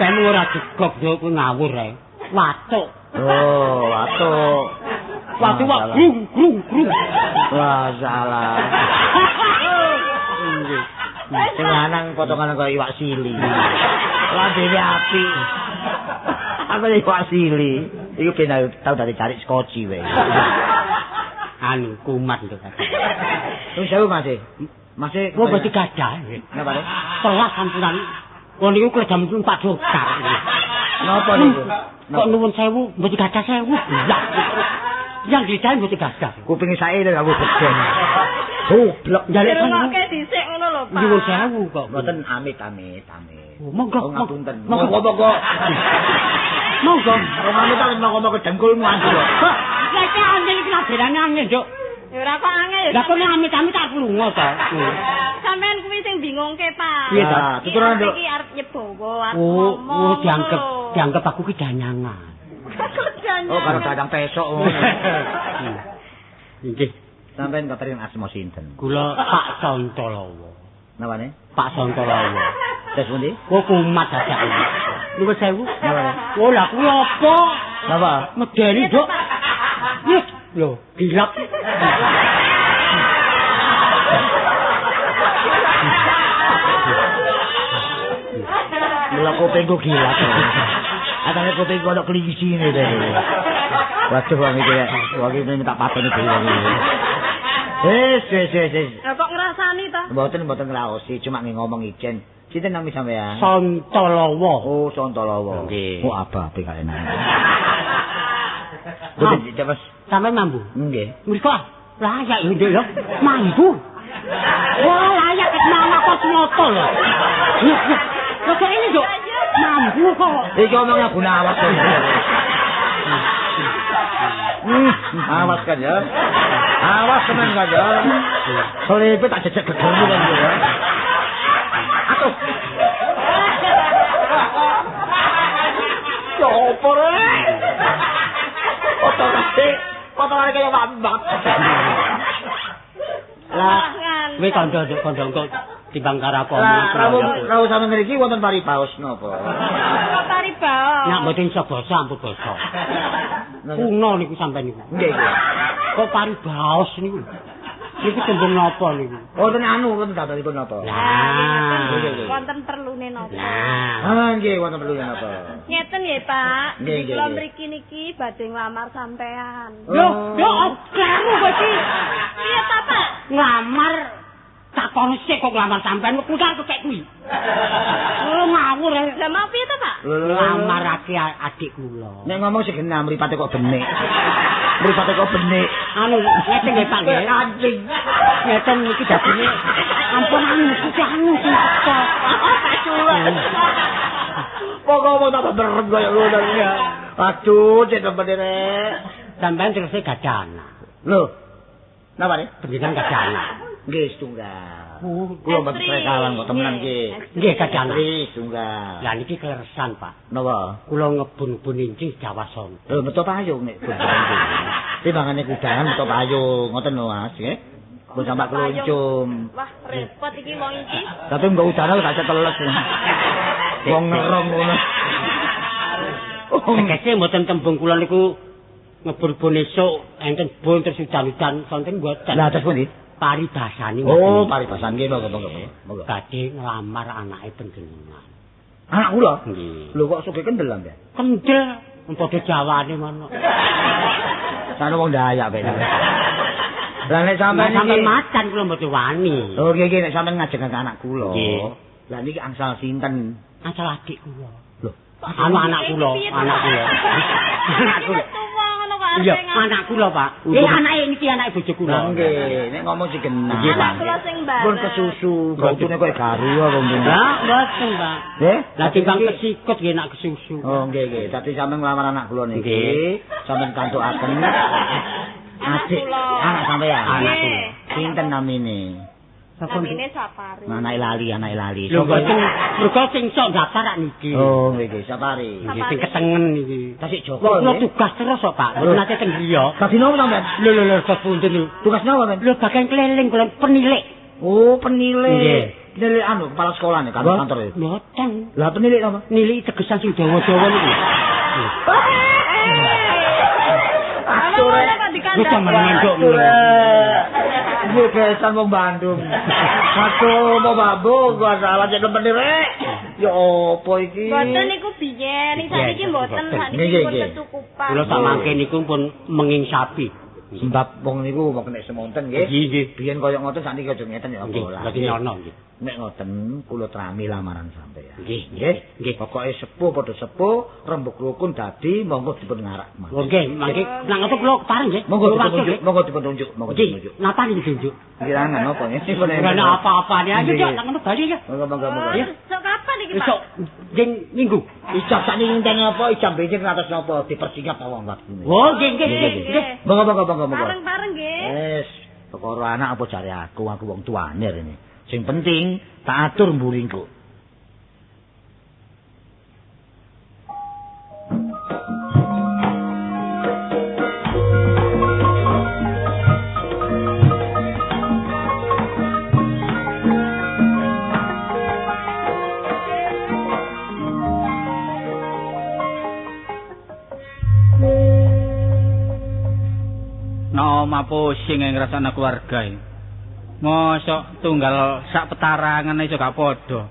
Temu ora jegok yo kuwi ngawur ae. Watuk. Oh, watuk. Watuk wak grung grung grung. Wah, salah. Nggih. Sing lanang potongane kaya iwak sili. Lambene apik. Apa iwak sili? Iku ben tau dadi cari skoci wae. Anu kumat nduk. Wis sewu Mas. Mas kok mesti gadah. Napa le? Telas sampunan. Wong niku kok jam 4 dokar. Napa niku? Kok nuwun sewu mesti gadah sewu. Lah. Yang dicari mesti gadah. Kupinge sae lho aku beden. Goblok njaluk ngrungokke dhisik ngono lho, Pak. Nyuwun sewu kok. Mboten amit amit amit. Monggo, ngapunten. Monggo monggo. Monggo. Wong amit amit monggo dengkulmu andu. Lah iki angin iki laderane angin, Nduk. Ya ora kok angel ya. Lah kok nek amit-amit tak lunga to. Sampeyan kuwi sing bingungke, Pak. Piye ta? Tuturan, Nduk. Iki arep nyebowo, arep ngomong. Oh, dianggep aku ki danyangan. Oh, karo dadang pesok ngono. Nggih. Sampeyan katering asma sinten? Kula Pak Sontolowo. Napane? Pak Sontolowo. Terus pundi? Kok kumat dadakan. Nuwun sewu. Napane? Oh, lah kuwi apa? Napa? Medeni, Nduk. Wis, lho, gilap. Lha kupingku gilap. Atane kupingku ana klingisine to. Waduh wong iki rek, wong iki minta pateni dhewe wong iki. Wis, wis, wis. Lah kok ngrasani to? Mboten mboten ngraosi, cuma ngomong ijen. Sinten nami sampean? Sontolowo. Oh, Sontolowo. Nggih. Oh, ababe gak enak. Boten Mas. Sampeyan mambu? Nggih. Mriko layak lho, Nduk lho. Mambu. Wah, layak ket mama kok smoto lho. Lho kok ini, Nduk? Mambu kok. Iki omongnya guna awas kok. Awas kan ya. Awas tenan kan ya. Solepe tak jejek gegelmu kan ya. Atuh. Sopo rek? Potongane kaya wambak. Lah, kowe kandha kandha kok timbang karo aku omong. Lah, rawuh sampeyan mriki wonten paribaos napa? Kok paribaos? Nek mboten iso basa ampun basa. Kuno niku sampeyan niku. Nggih, nggih. Kok paribaos niku? Niku tembung napa niku? Wonten anu wonten damelipun napa? Lah, wonten perlune napa? Ah, nggih wonten perlune napa? Ngeten nggih, Pak. Kula mriki niki badhe nglamar sampean. Lho, lho kleru kok iki. Piye ta, Pak? Nglamar takon sik kok nglamar sampean kok kuwi kepek kuwi. Oh, ngawur. Lah mau piye ta, Pak? Nglamarake adik kula. Nek ngomong sing genah mripate kok benik. Mripate kok benik. Anu ngeten nggih Pak nggih. Kancing. Ngeten iki dadine ampun anu iki anu sing teko. Kok ngomong tambah berem kaya ngono ya. Aduh, cek temene rek. Sampeyan terus gadah anak. Lho. Napa ne? Panjenengan gadah anak. Nggih setunggal. Kula mboten prekalan kok temenan nggih. Nggih gadah anak setunggal. Lah niki kleresan, Pak. Napa? Kula ngebun-bun inci Jawa Sonto. Lho metu payung nek bun. Timbangane kudangan metu payung, ngoten lho Mas nggih. Mbok sampak keluncum. Wah, repot iki wong iki. Tapi mbok udara gak teles. Wong ngerong ngono. Tegese mboten tembung kula niku ngebun-bun esuk enten bun terus udan-udan sonten mboten. Lah terus pundi? Paribasane. Oh, paribasan nggih monggo monggo. Monggo. Badhe nglamar anake panjenengan. Anak kula? Nggih. Lho kok sugih kendel sampean? Kendel, padha jawane ngono. Sane wong Dayak ben. Lah nek sampean iki macan kula mboten wani. Oh nggih nggih nek sampean ngajengake anak kula. Nggih. Lah niki angsal sinten? Angsal adik kula. Lho, anu anak kula, anak kula. Anak kula. Iya, anak kula, Pak. Anake niki anake bojo kula. Nggih, nek ngomong sing genah. Anak kula sing bareng. Pun kesusu, gautune koyo garu apa mungkin. Lah, mboten, Pak. Nggih. Lah timbang kesikut nggih nak kesusu. Oh, nggih nggih. Dadi sampean nglamar anak kula niki, sampean kantukaken adik anak sampean. Anak kula. Sinten namine? Namine Sapari. Anake lali, anake lali. Lho mboten, mergo sing sok daftar rak niki. Oh, nggih nggih, Sapari. Nggih sing ketengen niki. Tasik Joko. Kula tugas terus kok, Pak. Mboten nate teng griya. Dadi napa sampean? Lho lho lho, sos pundi lho. Tugas napa sampean? Lho bagian keliling kula penilik. Oh, penilik. Nggih. Penilik anu kepala sekolah nih kantor itu. Mboten. Lah penilik napa? Nilik tegesan sing dawa-dawa niku. Aduh, kok dikandani. Gue kesan wong Bandung. Aduh, mau babung gua salah cek nemen rek. Ya opo iki? Mboten niku biyen, ning sakniki mboten, sakniki pun kecukupan. Kula samangke niku pun menging sapi. Sebab wong niku wong nek semonten nggih. Nggih. Biyen koyo ngoten sakniki aja ngeten ya apa lah. Nggih, nyono nggih. Nek ngoten kula trami lamaran sampeyan. Nggih, nggih. Nggih. Pokoke sepuh padha sepuh, rembug rukun dadi monggo dipun ngarak. Nggih, mangke nang ngoten kula kepareng nggih. Monggo dipununjuk, monggo dipununjuk, monggo dipununjuk. Napa niki ditunjuk? Kirangan apa nggih? Ora apa-apane ayo yo nang ngono bali ya. Monggo monggo monggo. Esuk kapan iki, Pak? Esuk nggih minggu. Ijab sakniki ngenteni apa? Ijab benjing atas napa dipersingkat ta wong waktune. Oh, nggih nggih nggih. Monggo monggo monggo monggo. Bareng-bareng nggih. Wis, perkara anak apa jare aku, aku wong tuane rene. Sing penting tak atur mburingku. No, pusing ngrasakno keluarga iki. Mosok tunggal sak petarangan iso gak padha.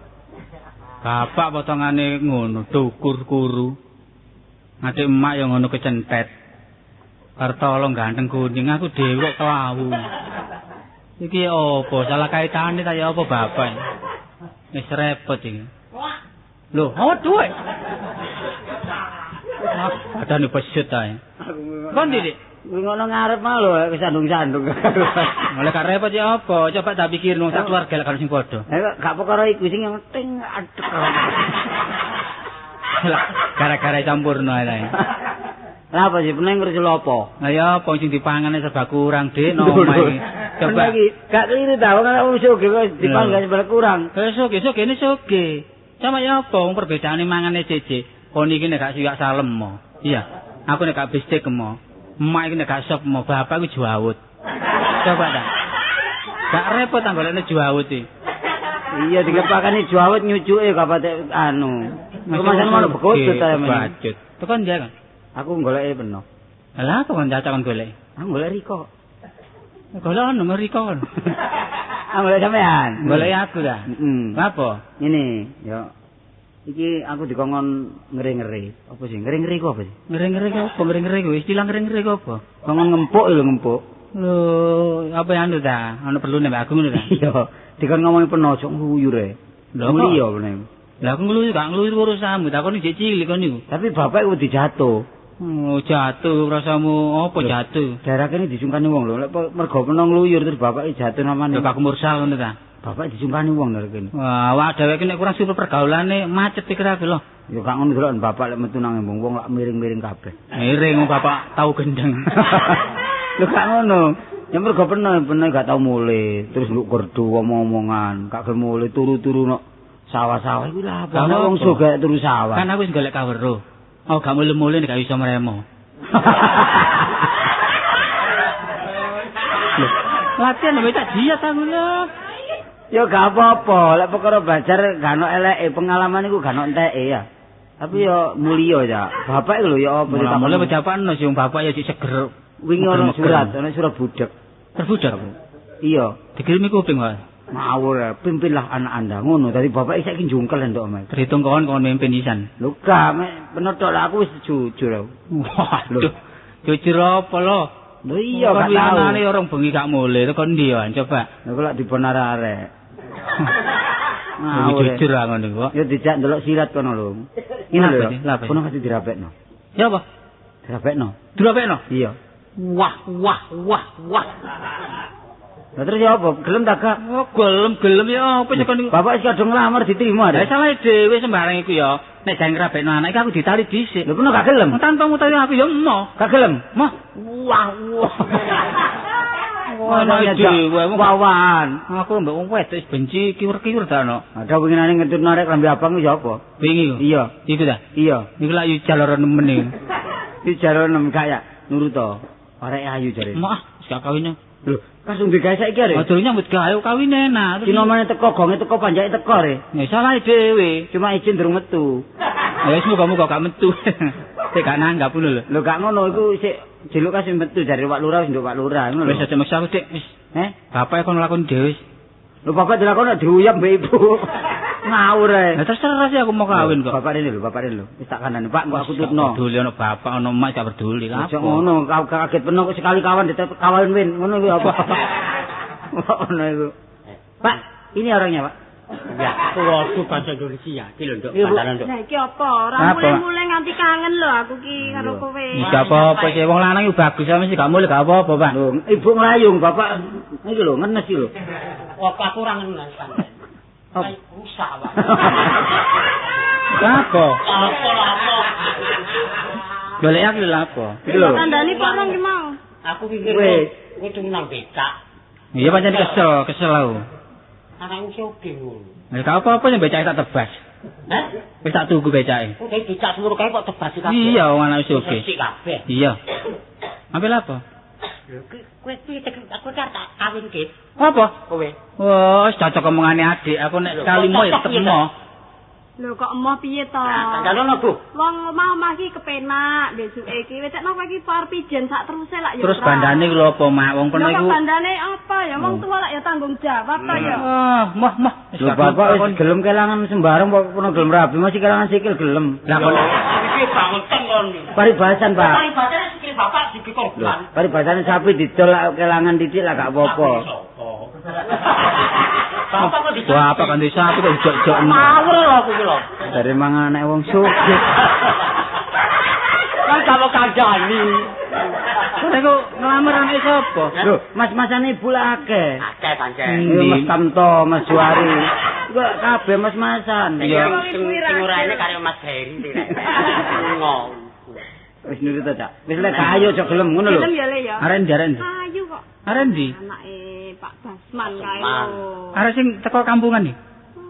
Bapak potongane ngono, dukur kuru. Adik emak ya ngono kecentet. Kartolo ganteng kuning, aku dhewe kok kelawu. Iki apa? Salah kaitane ta ya apa bapak? Wis repot iki. Lho, aduh. Adane pesut ae. Kon Dik? Ngono ngarep mah lho kesandung-sandung. Mulai gak repot ya apa? Coba tak pikir nang sak keluarga lek sing padha. Gak perkara iku sing penting adek. Gara-gara campurno ae. Lah apa sih peneng ngerti apa? Lah ya apa sing dipangane serba kurang Dik no omah iki. Coba iki gak keliru ta wong wong sugih kok dipangan serba kurang. Wis sugih sugihne sugih. Sama ya apa wong perbedaane mangane cece. Kon iki nek gak siwak salem mo. Iya, aku nek gak bistik mo. Emak iki nek gak sop mo, bapak iku juawut. Coba ta. Gak repot ta golekne juawut iki. Iya dikepakane juawut nyucuke gak patek anu. Kemasan malah bekodot ta men. Bacut. Tekan dia kan. Aku goleke peno. Lah apa kon cacak kon golek? Aku golek Riko. Golek ono Amerika kon. Ah, golek sampean. Golek aku ta. Heeh. Lha apa? Ngene, ya. Iki aku dikongkon ngere-ngere. Apa sih? Ngere-ngere iku apa sih? Ngere-ngere ku apa? Ngere-ngere ku istilah ngere-ngere ku apa? Kongkon ngempuk lho, ngempuk. Lho, apa anu ta? Ono perlu nek aku ngono ta? Iya, dikon ngomongi peno ojo ngluyur e. Lho, Mulia meneh. Lah aku ngluyur gak ngluyur urusanmu, takon jek cilik kon niku. Tapi bapak iku dijatuh. Oh, jatuh rasamu apa jatuh? Daerah kene disungkani wong lho, lek mergo peno ngluyur terus bapak jatuh namane. Lho, Pak Mursal ngono ta? Bapak disungkani wong lho kene. Wah, awak dheweke nek kurang super pergaulane macet pikir aku lho. Ya gak ngono delok bapak lek metu nang embung wong lak miring-miring kabeh. Miring wong bapak tau gendeng. Lho gak ngono. Ya mergo peno gak tau mulih, terus nduk gerdu omong-omongan, gak gelem mulih turu-turu nok sawah-sawah iku lha apa? Ana wong sugih turu sawah. Kan aku wis golek kaweruh. Oh, gak mulih-mulih nek gak iso mremo. Lho, latihan lho tak diet aku lho. Ya gak apa-apa, lek perkara belajar gak ono eleke, pengalaman iku gak ono enteke ya. Tapi ya mulya ya. Bapak iku lho ya apa ditakoni. Mulih bapakno sing bapak ya sik seger. Wingi ono surat budek. Terbudak. Iya, dikirimi kuping wae. Ngawur, pimpinlah anak Anda ngono. Dadi bapak saiki jungkel ndok omahe. Terhitung kon mimpin isan. Lho gak, mek penotok lah aku wis jujur aku. Waduh. Jujur apa lho? Lho iya gak tau. Winginane orang bengi gak mulih, kok ndi ya coba. Lha kok lak dibenar arek. Ngawur. Jujur ah ngono kok. Ya dijak ndelok sirat kono lho. Ngene lho. Kono pasti dirapekno. Ya apa? Dirapekno. Dirapekno? Iya. Wah, wah, wah, wah. Lah terus ya apa? Gelem ta gak? Oh, gelem ya apa sih kon niku? Bapak wis kadung nglamar diterima. Lah salah dhewe sembarang iku ya. Nek jangan ngrabekno anak iki aku ditali dhisik. Lho kono gak gelem? Tanpa mutawi aku ya emoh. Gak gelem? Moh. Wah, wah. Wah, dhewe wawan. Aku mbek wong wedok wis benci kiwur-kiwur ta ono. Ada winginane ngentut arek klambi abang iku ya apa? Wingi iku. Iya. Iku ta? Iya. Iku lak yo jalur nemen iki. Iki jalur nem gak ya nurut to. Arek ayu jare. Moh, wis gak kawin. Lho, langsung digawe saiki arek. Oh, durung nyambut gawe kawin enak. Sinomane teko, gonge teko, panjake teko re. Ya salah dhewe. Cuma izin durung metu. Ya wis muga-muga gak metu. Sik gak nanggap ngono lho. Lho gak ngono iku sik jeluk kasih metu jare Pak Lurah wis nduk Pak Lurah ngono lho. Wis aja maksa aku, Dik. Wis. Heh? Bapak kon lakoni dhewe wis. Lho bapak dilakoni diuyap mbek ibu. Ngawur ae. Lah terserah sih aku mau kawin kok. Bapak rene lho, bapak rene lho. Wis tak kandhani Pak, kok aku tutno. Peduli ono bapak ono emak gak peduli lha. Aja ngono, kaget penuh kok sekali kawan ditep kawin win, ngono kuwi apa? Ngono iku. Pak, ini orangnya, Pak. Ya, waduh bahasa Indonesia iki lho, Nduk, bantalan, Nduk. Lah iki apa? Ora mulih-mulih nganti kangen lho aku ki karo kowe. Wis gak apa-apa sih wong lanang iku bagus mesti gak mulih gak apa-apa, Pak. Lho, ibu nglayung, bapak iki lho ngenes iki lho. Apa aku ora ngenes sampean. Rusak, Pak. Apa? Apa apa? Golek aku lho apa? Iki lho. Kandhani porong ki mau. Aku pikir kowe cuma nang becak. Iya pancen kesel aku. Anakku sugih ngono. Lah gak apa-apa yen becake tak tebas. Hah? Wis tak tuku becake. Kok becak semono kae kok tebas kabeh. Iya, wong anake sugih. Resik kabeh. Iya. Ambil apa? Lho, kowe piye aku tak kawin ki. Apa? Kowe. Wah, wis cocok omongane adik. Aku nek kalimo ya tetep emoh. Lho kok emoh piye to? Kandhane Bu. Wong omah-omah iki kepenak, besuke iki wis tekno kowe iki arep pijen sak teruse lak ya. Terus bandane iku lho apa, Mak? Wong kono iku. Bandane apa ya? Wong tuwa lak ya tanggung jawab to ya. Ah, moh moh. Lho bapak wis gelem kelangan sembarang kok kono gelem rabi, masih kelangan sikil gelem. Lah kono iki bangetan kon. Paribasan, Pak. Paribasane sikil bapak dikorban. Paribasane sapi didol kelangan titik lah gak apa-apa. Bapak kok dicek. Bapak kan desa aku kok jok-jok. Ngawur lho aku iki lho. Dari mangan anak wong sugih. Kan gak mau kandhani. Kowe kok nglamar anake sapa? Lho, mas-masane ibu lah akeh. Akeh pancen. Mas Kamto, Mas Juari. Iku kabeh mas-masan. Iya, sing ora karo Mas Heri rek. Ngono. Wis nurut ta, Cak. Wis lek ayo aja gelem ngono lho. Gelem ya le ya. Arek ndi arek ndi? Ayu kok. Arek ndi? Anake Pak Basman kae lho. Arek sing teko kampungan iki.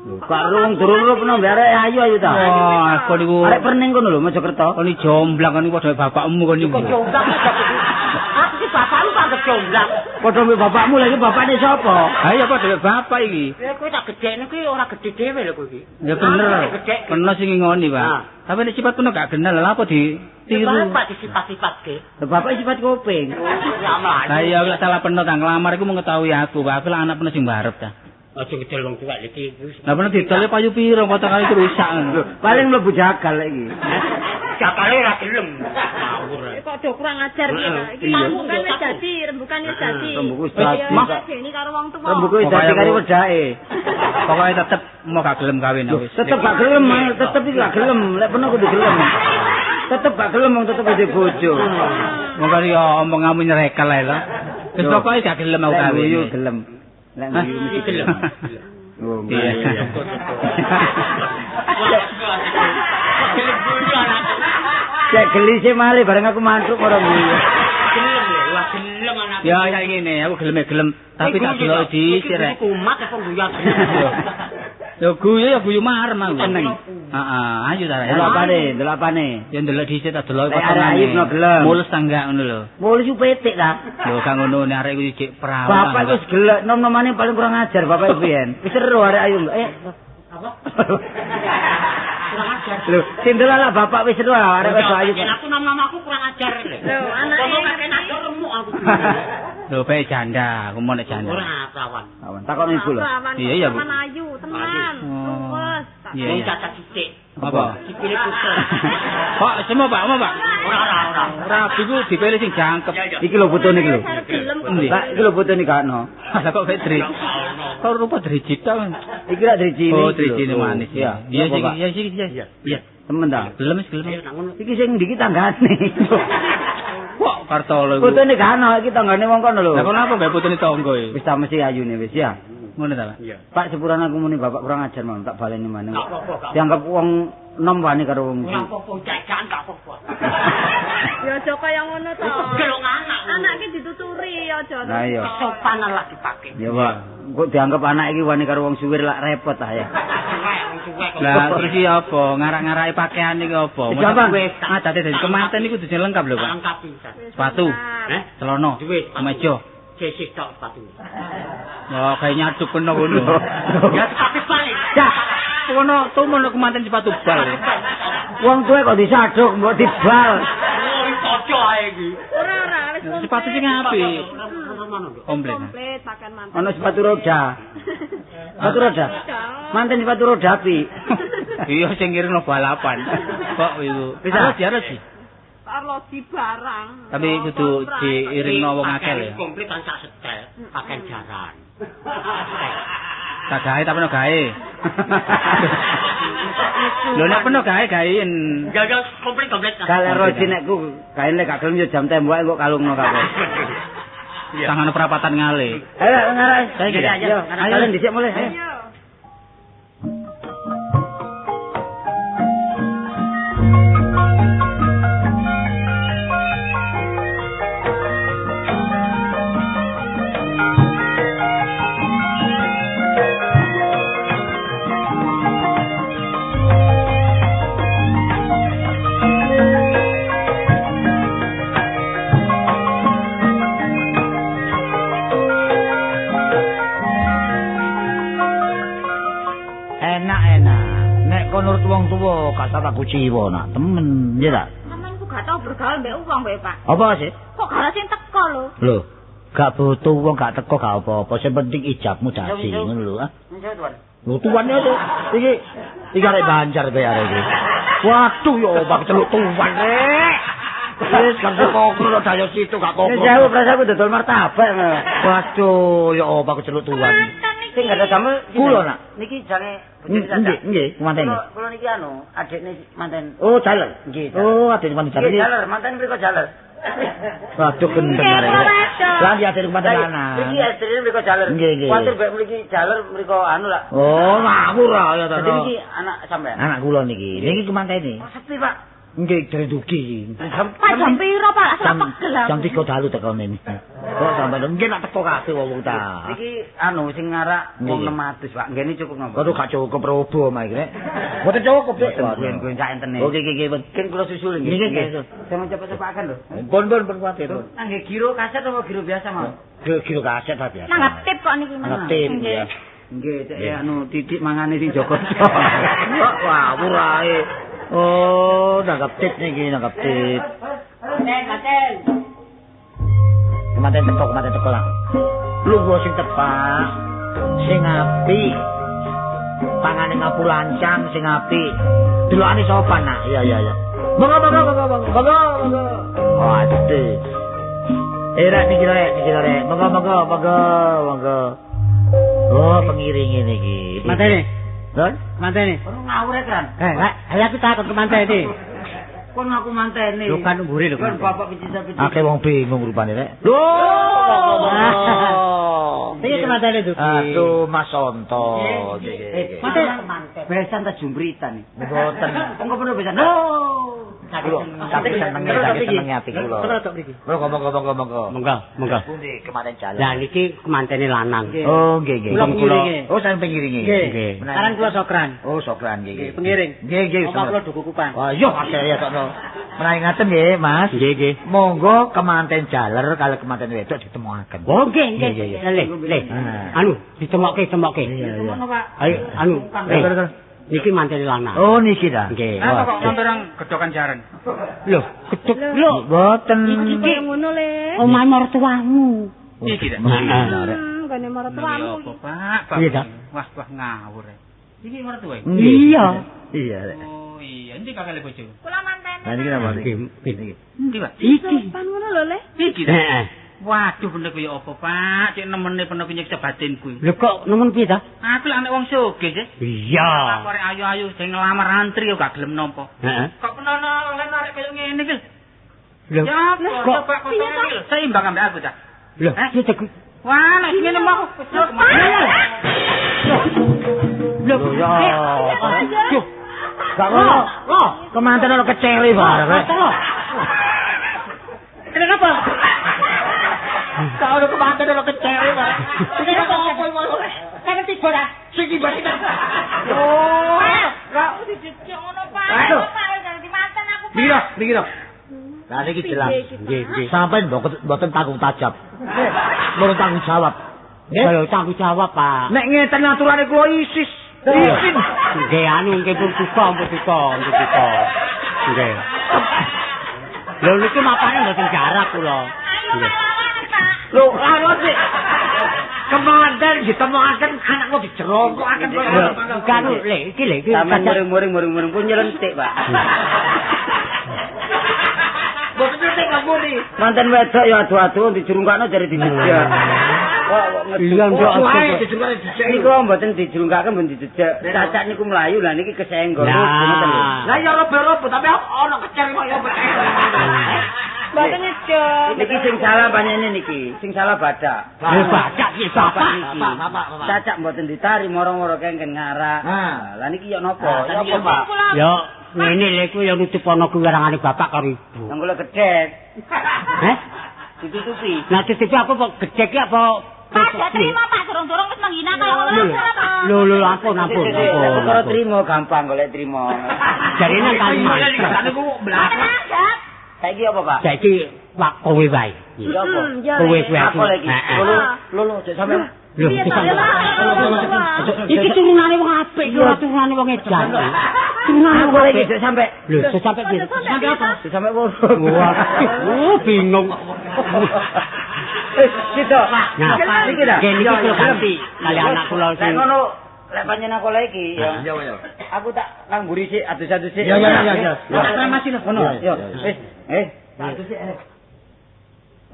Lho, karo wong durung lho peno mbek arek ayu-ayu ta. Wah, kon niku arek perning kono lho Mojokerto. Kon iki jomblang kon iki padha bapakmu kon niku. Kok jomblang kok. Aku iki bapakmu panggep jomblang. Padha mbek bapakmu lha iki bapakne sapa? Ha iya padha mbek bapak iki. Ya kowe tak gedhekne kuwi ora gedhe dhewe lho kowe iki. Ya bener. Peno sing ngoni, Pak. Tapi nek sifat peno gak genel lha apa ditiru? Bapak disifat-sifatke. Lha bapak sifat kuping. Lah iya lek salah peno tak nglamar iku mengetahui aku, Pak. Aku lah anak peno sing barep ta. Aja ngedol wong tuwek iki. Lah peno didol payu piro potongane iki rusak ngono. Paling mlebu jagal iki. Jagale ora gelem. Ngawur. Kok do kurang ajar iki ta. Iki rembukan wis dadi, rembukan wis dadi. Rembuku wis dadi. Deni karo wong tuwa. Rembuku wis dadi karo wedake. Pokoke tetep mau gak gelem kawin wis. Tetep gak gelem, tetep iki gak gelem. Lek peno kudu gelem. Tetep gak gelem wong tetep duwe bojo. Wong kali ya omonganmu nyerekel ae lho. Wis pokoke gak gelem aku kawin. Lek guyu gelem. Lek guyu mesti gelem. Oh, iya. Cek gelise malih bareng aku mantuk ora guyu. Gelem lho, wah gelem anak. Ya ya ngene, aku gelem gelem, tapi tak delok dhisik rek. Kumat apa guyu. Ya guyu ya guyu marem aku. Heeh, ayo ta. Delok delok apane? Ya ndelok dhisik tak delok potongane. Mulus ta enggak ngono lho. Mulus ku petik ta. Lho gak ngono nek arek kuwi cek perawan. Bapak wis gelek nom-nomane paling kurang ajar bapak biyen. Wis seru arek ayu. Apa? Kurang ajar. Lho, sing delok bapak wis seru arek wis ayu. Aku nom-nom aku kurang ajar lho. Lho, anake kakek ajar remuk aku. Lho, bae janda, aku mau nek janda. Ora perawan. Perawan. Takon ibu lho. Iya, iya, Bu. Perawan ayu, tenan. Luwes. Iya. Wong cacat sithik. Apa? Sikile puter. Pak, semua Pak, mau Pak. Ora ora ora. Rabi ku dipilih sing jangkep. Iki lho putune iki lho. Lah, iki lho putune gak ono. Lah kok kayak dri. Kok rupa driji ta? Iki lak drijine. Oh, drijine manis. Iya. Iya sing iya sing iya. Iya. Temen ta? Gelem wis gelem. Iki sing ndi iki tanggane. Kok Kartolo iku. Putune gak ono iki tanggane wong kono lho. Lah kono apa gawe putune tangga iki? Wis ta mesti ayune wis ya. Ngono ta, Pak? Iya. Pak sepurane aku muni bapak kurang ajar mau tak baleni maneh. Gak apa-apa. Dianggap wong nom wani karo wong. Ora apa-apa jajan gak apa-apa. Ya aja kaya ngono to. Gelong anak. Anak iki dituturi aja. Lah iya. Sopanan lah dipake. Ya Pak, kok dianggap anak iki wani karo wong suwir lak repot ah ya. Lah terus iki apa? Ngarak-ngaraki pakaian iki apa? Wis adate dadi kemanten iku kudu lengkap lho, Pak. Lengkap pisan. Sepatu, celana, kemeja. Sisih tok sepatu. Wah, kayak nyaduk kena ngono. Ya sepatu bal. Dah, kono tumono kemanten sepatu bal. Wong tuwe kok disaduk mbok dibal. Oh, cocok ae iki. Ora ora wis komplit. Sepatu sing apik. Komplit. Komplit pakaian manten. Ono sepatu roda. Sepatu roda. Manten sepatu roda apik. Iya sing ngiringno balapan. Kok iku. Bisa arloji. Arloji barang. Tapi kudu diiringno wong akeh lho. Komplit kan sak setel, pakaian jaran. Tak gawe ta peno gawe. Lho nek peno gawe gawein. Ya ya komplit komplit. Kalau arloji nek ku gawe nek gak gelem yo jam tembok kok kalungno kabeh. Tangan perapatan ngale. Ayo ngarai. Saiki. Ayo, kalian dhisik mulai. Ayo. Kuciwa nak temen ya ta? Sampeyan ku gak tau bergaul mbek wong kowe, Pak. Apa sih? Kok gak sing teko lho? Lho, gak butuh wong gak teko gak apa-apa, sing penting ijabmu dadi ngono lho, ah. Lho tuan ya iki iki arek Banjar kowe arek iki. Waduh yo bak celuk tuan rek. Wis gak kokro dayo situ gak kokro. Wis jauh prasaku dodol martabak. Waduh yo bak celuk tuan. Sing gak ada damel kula nak. Niki jane nggih nggih manten. Kula niki anu adikne manten. Oh jaler. Nggih. Oh adikne manten jaler. Nggih jaler manten mriko jaler. Waduh gendeng arek. Lah iki adikne manten lanang. Iki estrine mriko jaler. Kuwatir bek mriki jaler mriko anu lah. Oh ngawur ya ta. Dadi niki anak sampean. Anak kula niki. Niki kemantene. Oh sepi Pak. Nggih dari dugi. Pak jam piro Pak? Sak pegel aku. Jam 3 dalu teko ngene. Kok sampe nggih nak teko kabeh wong ta. Iki anu sing ngarak wong 600, Pak. Nggene cukup napa? Kok gak cukup robo mah iki rek. Mboten cukup, Dek. Guen-guen sak entene. Oke, iki iki. Kan kula susul nggih. Nggih, Sampe cepet-cepaken lho. Pun pun pun kuwatir. Nggih giro kaset apa giro biasa, Mas? Giro kaset ta biasa. Nanggap tip kok niki, Mas. Nanggap tip ya. Nggih, cek anu titik mangane sing jaga. Wah, murahe. Oh, nanggap tip niki, nanggap tip. Katen, katen. Kemanten teko lah. Lungguh sing tepak, sing apik. Pangane ngapu lancang sing apik. Delokane sopan nak. Iya iya iya. Monggo monggo monggo monggo. Monggo monggo. Waduh. Rek niki rek, niki rek. Monggo monggo monggo monggo. Oh, pengiringe niki. Mantene. Lho, mantene. Ono ngawur e, Kran. Eh, aku takon ke mantene. Kon aku mantene. Lho kan mburi lho. Kon bapak pijit-pijit. Akeh wong bingung rupane rek. Lho. Piye kemantene Duki? Aduh, Mas Onto. Nggih. Mantene. Besan ta jumbritan. Mboten. Monggo penuh besan. Lho. Saking senenge, saking senenge ati kula. Monggo monggo monggo monggo. Monggo, monggo. Pundi kemanten jalan. Lah niki kemantene lanang. Oh, nggih nggih. Kula oh, sampeyan pengiringe. Nggih. Sekarang kula sokran. Oh, sokran nggih. Nggih, pengiring. Nggih, nggih. Omah kula duku kupang. Wah, iya Mas ya tokno. Menawi ngaten nggih, Mas. Nggih, nggih. Monggo kemanten jaler kalih kemanten wedok ditemokaken. Oh, nggih, nggih. Le, le. Anu, ditemokke, temokke. Ayo, anu. Niki mantene lanang. Oh niki ta. Nggih. Lah kok nonton gedokan jaran. Lho, gedhok lho mboten. Iki ngono le. Omahe mertuamu. Iki ta. Heeh. Nggone mertuamu. Apa, Pak? Iya ta. Wah, wah ngawur. Iki mertua. Iya. Iya. Oh iya, endi kakek bojo? Kula mantene. Lah niki napa niki? Niki. Endi, Pak? Iki. Pan ngono lho le. Iki ta. Heeh. Waduh bener kaya apa, Pak? Cek nemene peno nyiksa batinku. Lho kok nemen piye ta? Aku lak nek wong sugih sih. Iya. Aku arek ayu-ayu sing nglamar antri yo gak gelem nampa. Heeh. Kok penono lan arek kaya ngene iki? Lho ya kok coba kok iki lho seimbang ambek aku ta. Lho, piye ta? Wah, nek ngene mah wis Lho ya. Gak ngono. Kemanten ono kecele bareng. Kenapa? Kau udah kemanten udah kecewa, Pak. Iki kok apa iki? Kan tiba ta? Sing tiba kita. Oh, kok dijejek ngono, Pak. Pak wis dadi manten aku, Pak. Mikir, mikir. Lah niki jelas. Nggih, nggih. Sampeyan mboten tanggung tajab. Mboten tanggung jawab. Nggih, tanggung jawab, Pak. Nek ngeten aturane kula isis. Isin. Nggih, anu nggih pun duka, pun duka, pun duka. Nggih. Lho niki mapane mboten jarak kula. Nggih. Lho, anu sik. Kemanten ditemokaken anakku dijerongkokaken. Kan le iki le iki. Sampeyan muring-muring pun nyelentik, Pak. Mboten nyelentik ngampuni. Manten wedok ya adu-adu dijerungkakno jare dijejak. Kok ngedu dijejak dijejak. Niku mboten dijerungkaken mboten dijejak. Cacak niku mlayu lah niki kesenggol ngoten lho. Lah ya robo-robo tapi ana kecer kok ya. Mboten nyejek. Niki sing salah panjenengan niki, sing salah badak. Lho badak iki bapak. Bapak. Cacak mboten ditari moro-moro kengken ngarak. Lah niki yo napa? Ya apa, Pak? Ya ngene lho iku ya nutup ana kuwerangane bapak karo ibu. Nang kula gedhek. Heh? Ditutupi. Lah tutupi apa kok gedhek iki apa? Pak, gak terima Pak, durung-durung wis menghina kaya ngono lho. Lho lho ampun ampun. Perkara trimo gampang golek trimo. Jarene nang Kalimantan. Niku mlaku. Saiki apa, Pak? Saiki wak kowe wae. Iya apa? Kowe kowe aku lagi. Lho lho, jek sampe. Lho, iki turunane wong apik, iki ora turunane wong edan. Turunane wong lagi jek sampe. Lho, jek sampe piye? Sampe apa? Jek sampe wong. Wah, bingung. Eh, situ. Nah, niki ta. Niki kula ganti kali anak kula sing ngono. Lek panjenengan aku lagi ya. Iya, Aku tak nang mburi sik adus-adus sik. Iya, iya, iya. Terima kasih lho. Ngono. Yo. Wis, eh, adus sik.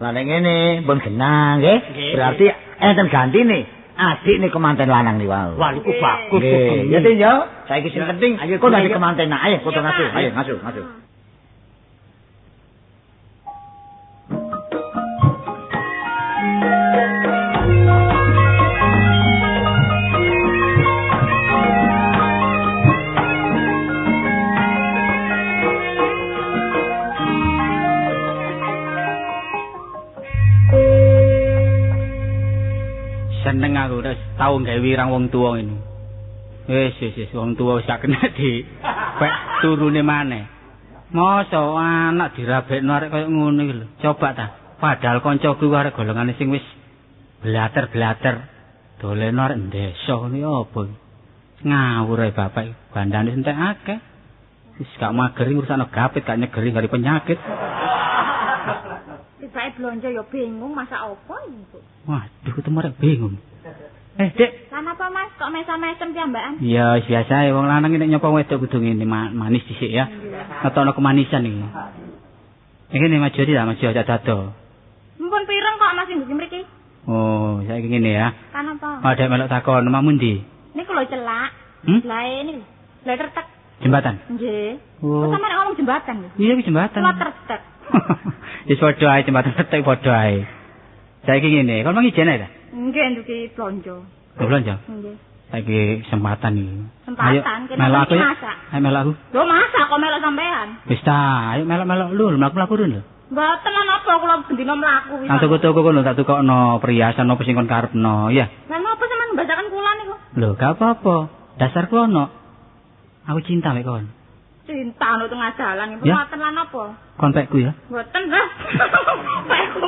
Lah nek ngene, pun genah nggih. Berarti enten gantine adik nih kemanten lanang niku wau. Wah, niku bagus. Ya Tin yo, saiki sing penting kok dadi kemanten ayo foto ngasu. Ayo ngasu, ngasu. Seneng aku wis tau gawe wirang wong tuwa ngene. Wis wis wong tuwa wis gak kena di pek turune maneh. Mosok anak dirabekno arek kaya ngono iki lho. Coba ta. Padahal kancaku arek golongane sing wis blater-blater doleno arek desa ngono ya apa. Ngawur ae bapak iki. Bandane entek akeh. Wis gak mageri ngurusane gapit, gak nyegeri gari penyakit. Tibake blonjo ya bingung masak apa iki. Waduh, ketemu arek bingung. Dek. Lan apa Mas? Kok mesam-mesem piyambakan? Iya, biasa wong lanang nek nyopo wedok kudu ngene manis dhisik ya. Ngetokno kemanisan iki. Iki nek maju ta, maju aja dado. Mumpun pireng kok Mas ndugi mriki. Oh, saiki ngene ya. Kan apa? Oh, dek melok takon, omahmu ndi? Niku lho celak. Lae niku. Lae tertek. Jembatan? Nggih. Kok sampeyan ngomong jembatan lho? Iya, iki jembatan. Kula tertek. Wis padha ae jembatan tertek padha ae. Saiki ngene, kon mang ijen ae ta? Nggih, ndugi blonjo. Blonjo? Nggih. Saiki kesempatan iki. Kesempatan kene melok aku. Masak. Ayo melok aku. Lho masak kok melok sampean? Wis ta, ayo melok-melok lho, mlaku-mlaku lho. Mboten lan apa kula bendina mlaku wis. Nang tuku-tuku kono tak tukokno perhiasan apa sing kon karepno, ya. Lah napa sampean mbasaken kula niku? Lho, gak apa-apa. Dasarku ono. Aku cinta mek kon. Cinta ono tengah dalan iku mboten lan apa? Kon pekku ya? Mboten, Mbah. Pekku.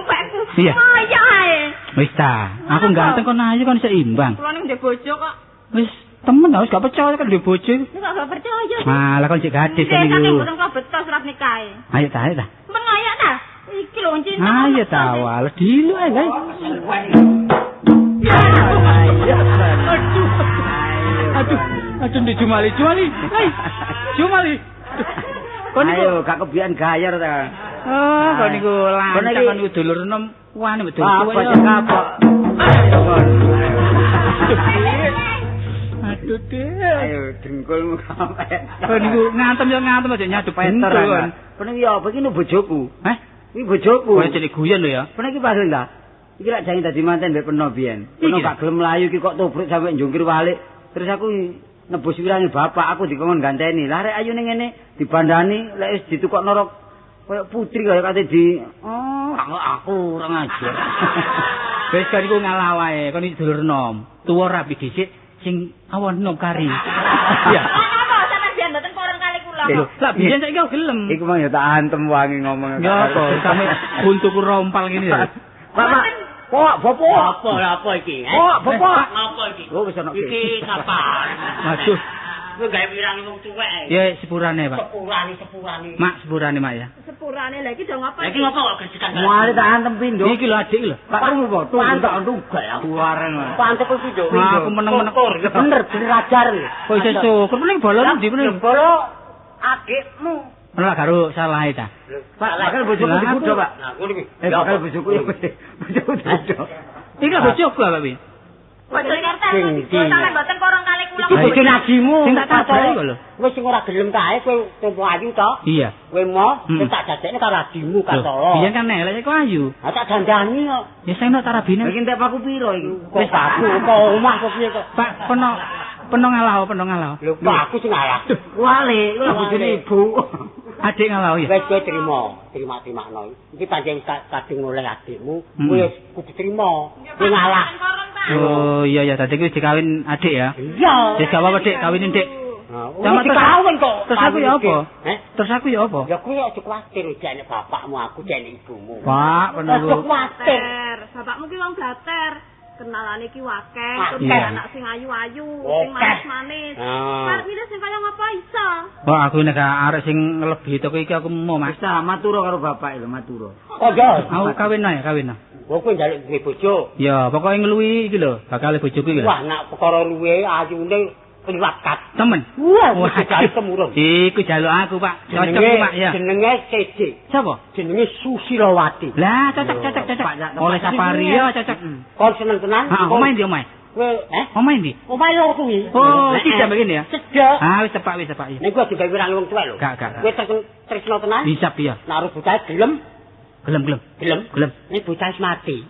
Iya. Kaya ae. Wis ta, aku ganteng kon ayu kon seimbang. Kula niku ndek bojo kok. Wis temen wis gak percaya kan ndek bojo. Wis gak percaya. Malah kon cek gadis niku. Nggih, mboten kok beto surat nikahe. Ayo ta, ayo ta. Men ayo ta. Iki lho cinta. Ayo ta, wal dilu ae. Aduh. Aduh, aduh ndi Jumali, Jumali. Hei, Jumali. Kon niku ayo gak kebiyen gayar ta. Oh, kon niku lancang kon niku dulur enom wani mbek dulur tuwa. Kapok. Ayo kon. Aduh, Dek. Ayo dengkulmu sampe. Kon niku ngantem yo ngantem aja nyadu peter. Kon iki apa iki bojoku? Heh? Iki bojoku. Kowe cilik guyon lho ya. Kon iki pasung ta? Iki lak jange dadi manten mbek peno biyen. Peno gak gelem mlayu iki kok tobruk sampe njungkir walik. Terus aku nebus wirange bapak, aku dikongkon ganteni. Lah rek ayu ning ngene dibandani lek wis ditukokno rok koyo putri kaya kate di oh, aku ora ngajar. Wis kan iku ngalah wae, kon iki dulur nom. Tuwa rapi dhisik sing awon nom kari. Iya. Apa sampeyan biyen mboten porong kali kula. Lah biyen saiki aku gelem. Iku mang ya tak antem wangi ngomong. Ya apa sampe untuku rompal ngene lho. Pak, Pak, bapak. Apa iki? Pak, bapak. Apa iki? Oh, wis ana iki kapan? Waduh. Kowe gawe wirang wong tuwek. Ya sepurane, Pak. Sepurane. Mak, sepurane, Mak ya. Sepurane lha iki do ngapa? Lah iki ngopo kok grejekan? Mari tak antem pindho. Iki lho adik lho. Pak krungu apa? Tunggu tunggal aku wareng. Pantes kuwi pindho. Aku meneng-meneng. Ya bener, bener ajar. Kok iso syukur meneng bolo ndi meneng? Bolo adikmu. Ora karo salahe ta. Pak, bakal bojoku dibudho, Pak. Nah, ngono iki. Bakal bojoku ya bojoku dibudho. Iki bojoku apa piye? Boten ngerti. Sampeyan mboten porong kali kula. Iki bojone ajimu. Sing tak tabrak iku lho. Wis sing ora gelem kae kowe tompo ayu to. Iya. Kowe mo wis tak dadekne karo ajimu Kartolo. Biyen kan elek kok ayu. Ha tak dandani kok. Ya sing tak tarabine. Iki entek paku piro iki? Kok paku kok omah kok piye kok. Pak, peno ngalah, peno ngalah. Lho kok aku sing ngalah. Wale, lho bojone ibu. Adik ngalah ya. Wis kowe trimo, trima-trimakno. Iki pancen kadung oleh adikmu, kowe wis kudu trimo. Kowe ngalah. Oh iya ya, tadi wis dikawin adik ya. Iya. Wis gak apa-apa Dik, kawinin Dik. Wis dikawin kok. Terus aku ya apa? Terus aku ya apa? Ya kowe aja kuwatir jane bapakmu aku jane ibumu. Pak, peno aja kuwatir. Bapakmu ki wong blater. Kenalane ki akeh, terus anak sing ayu-ayu, sing manis-manis. Arep milih sing kaya ngapa iso? Wah, aku nek arek sing nglebihi toko iki aku mau, Mas. Wis ta, matur karo bapak lho, matur. Oh, ya. Aku kawin ae, kawin. Kok kowe njaluk duwe bojo? Ya, pokoke ngluwi iki lho, bakal bojoku iki lho. Wah, nak perkara luwe ayune kliwat kat. Temen. Wah, wis jaluk temurun. Iku jaluk aku, Pak. Cocok Pak ya. Jenenge CJ. Sapa? Jenenge Susilowati. Lah, cocok cocok cocok. Oleh safari ya cocok. Kon seneng tenan. Heeh, omahe ndi omahe? Kowe, Omahe ndi? Omahe lor kuwi. Oh, tidak begini ya. Cedhak. Ah, wis tepak, wis tepak. Nek gua digawe wirang wong tuwek lho. Gak, gak. Kowe tresno tenan? Bisa, iya. Nek arep bocah gelem. Gelem, gelem. Gelem. Gelem. Nek bocah wis mati.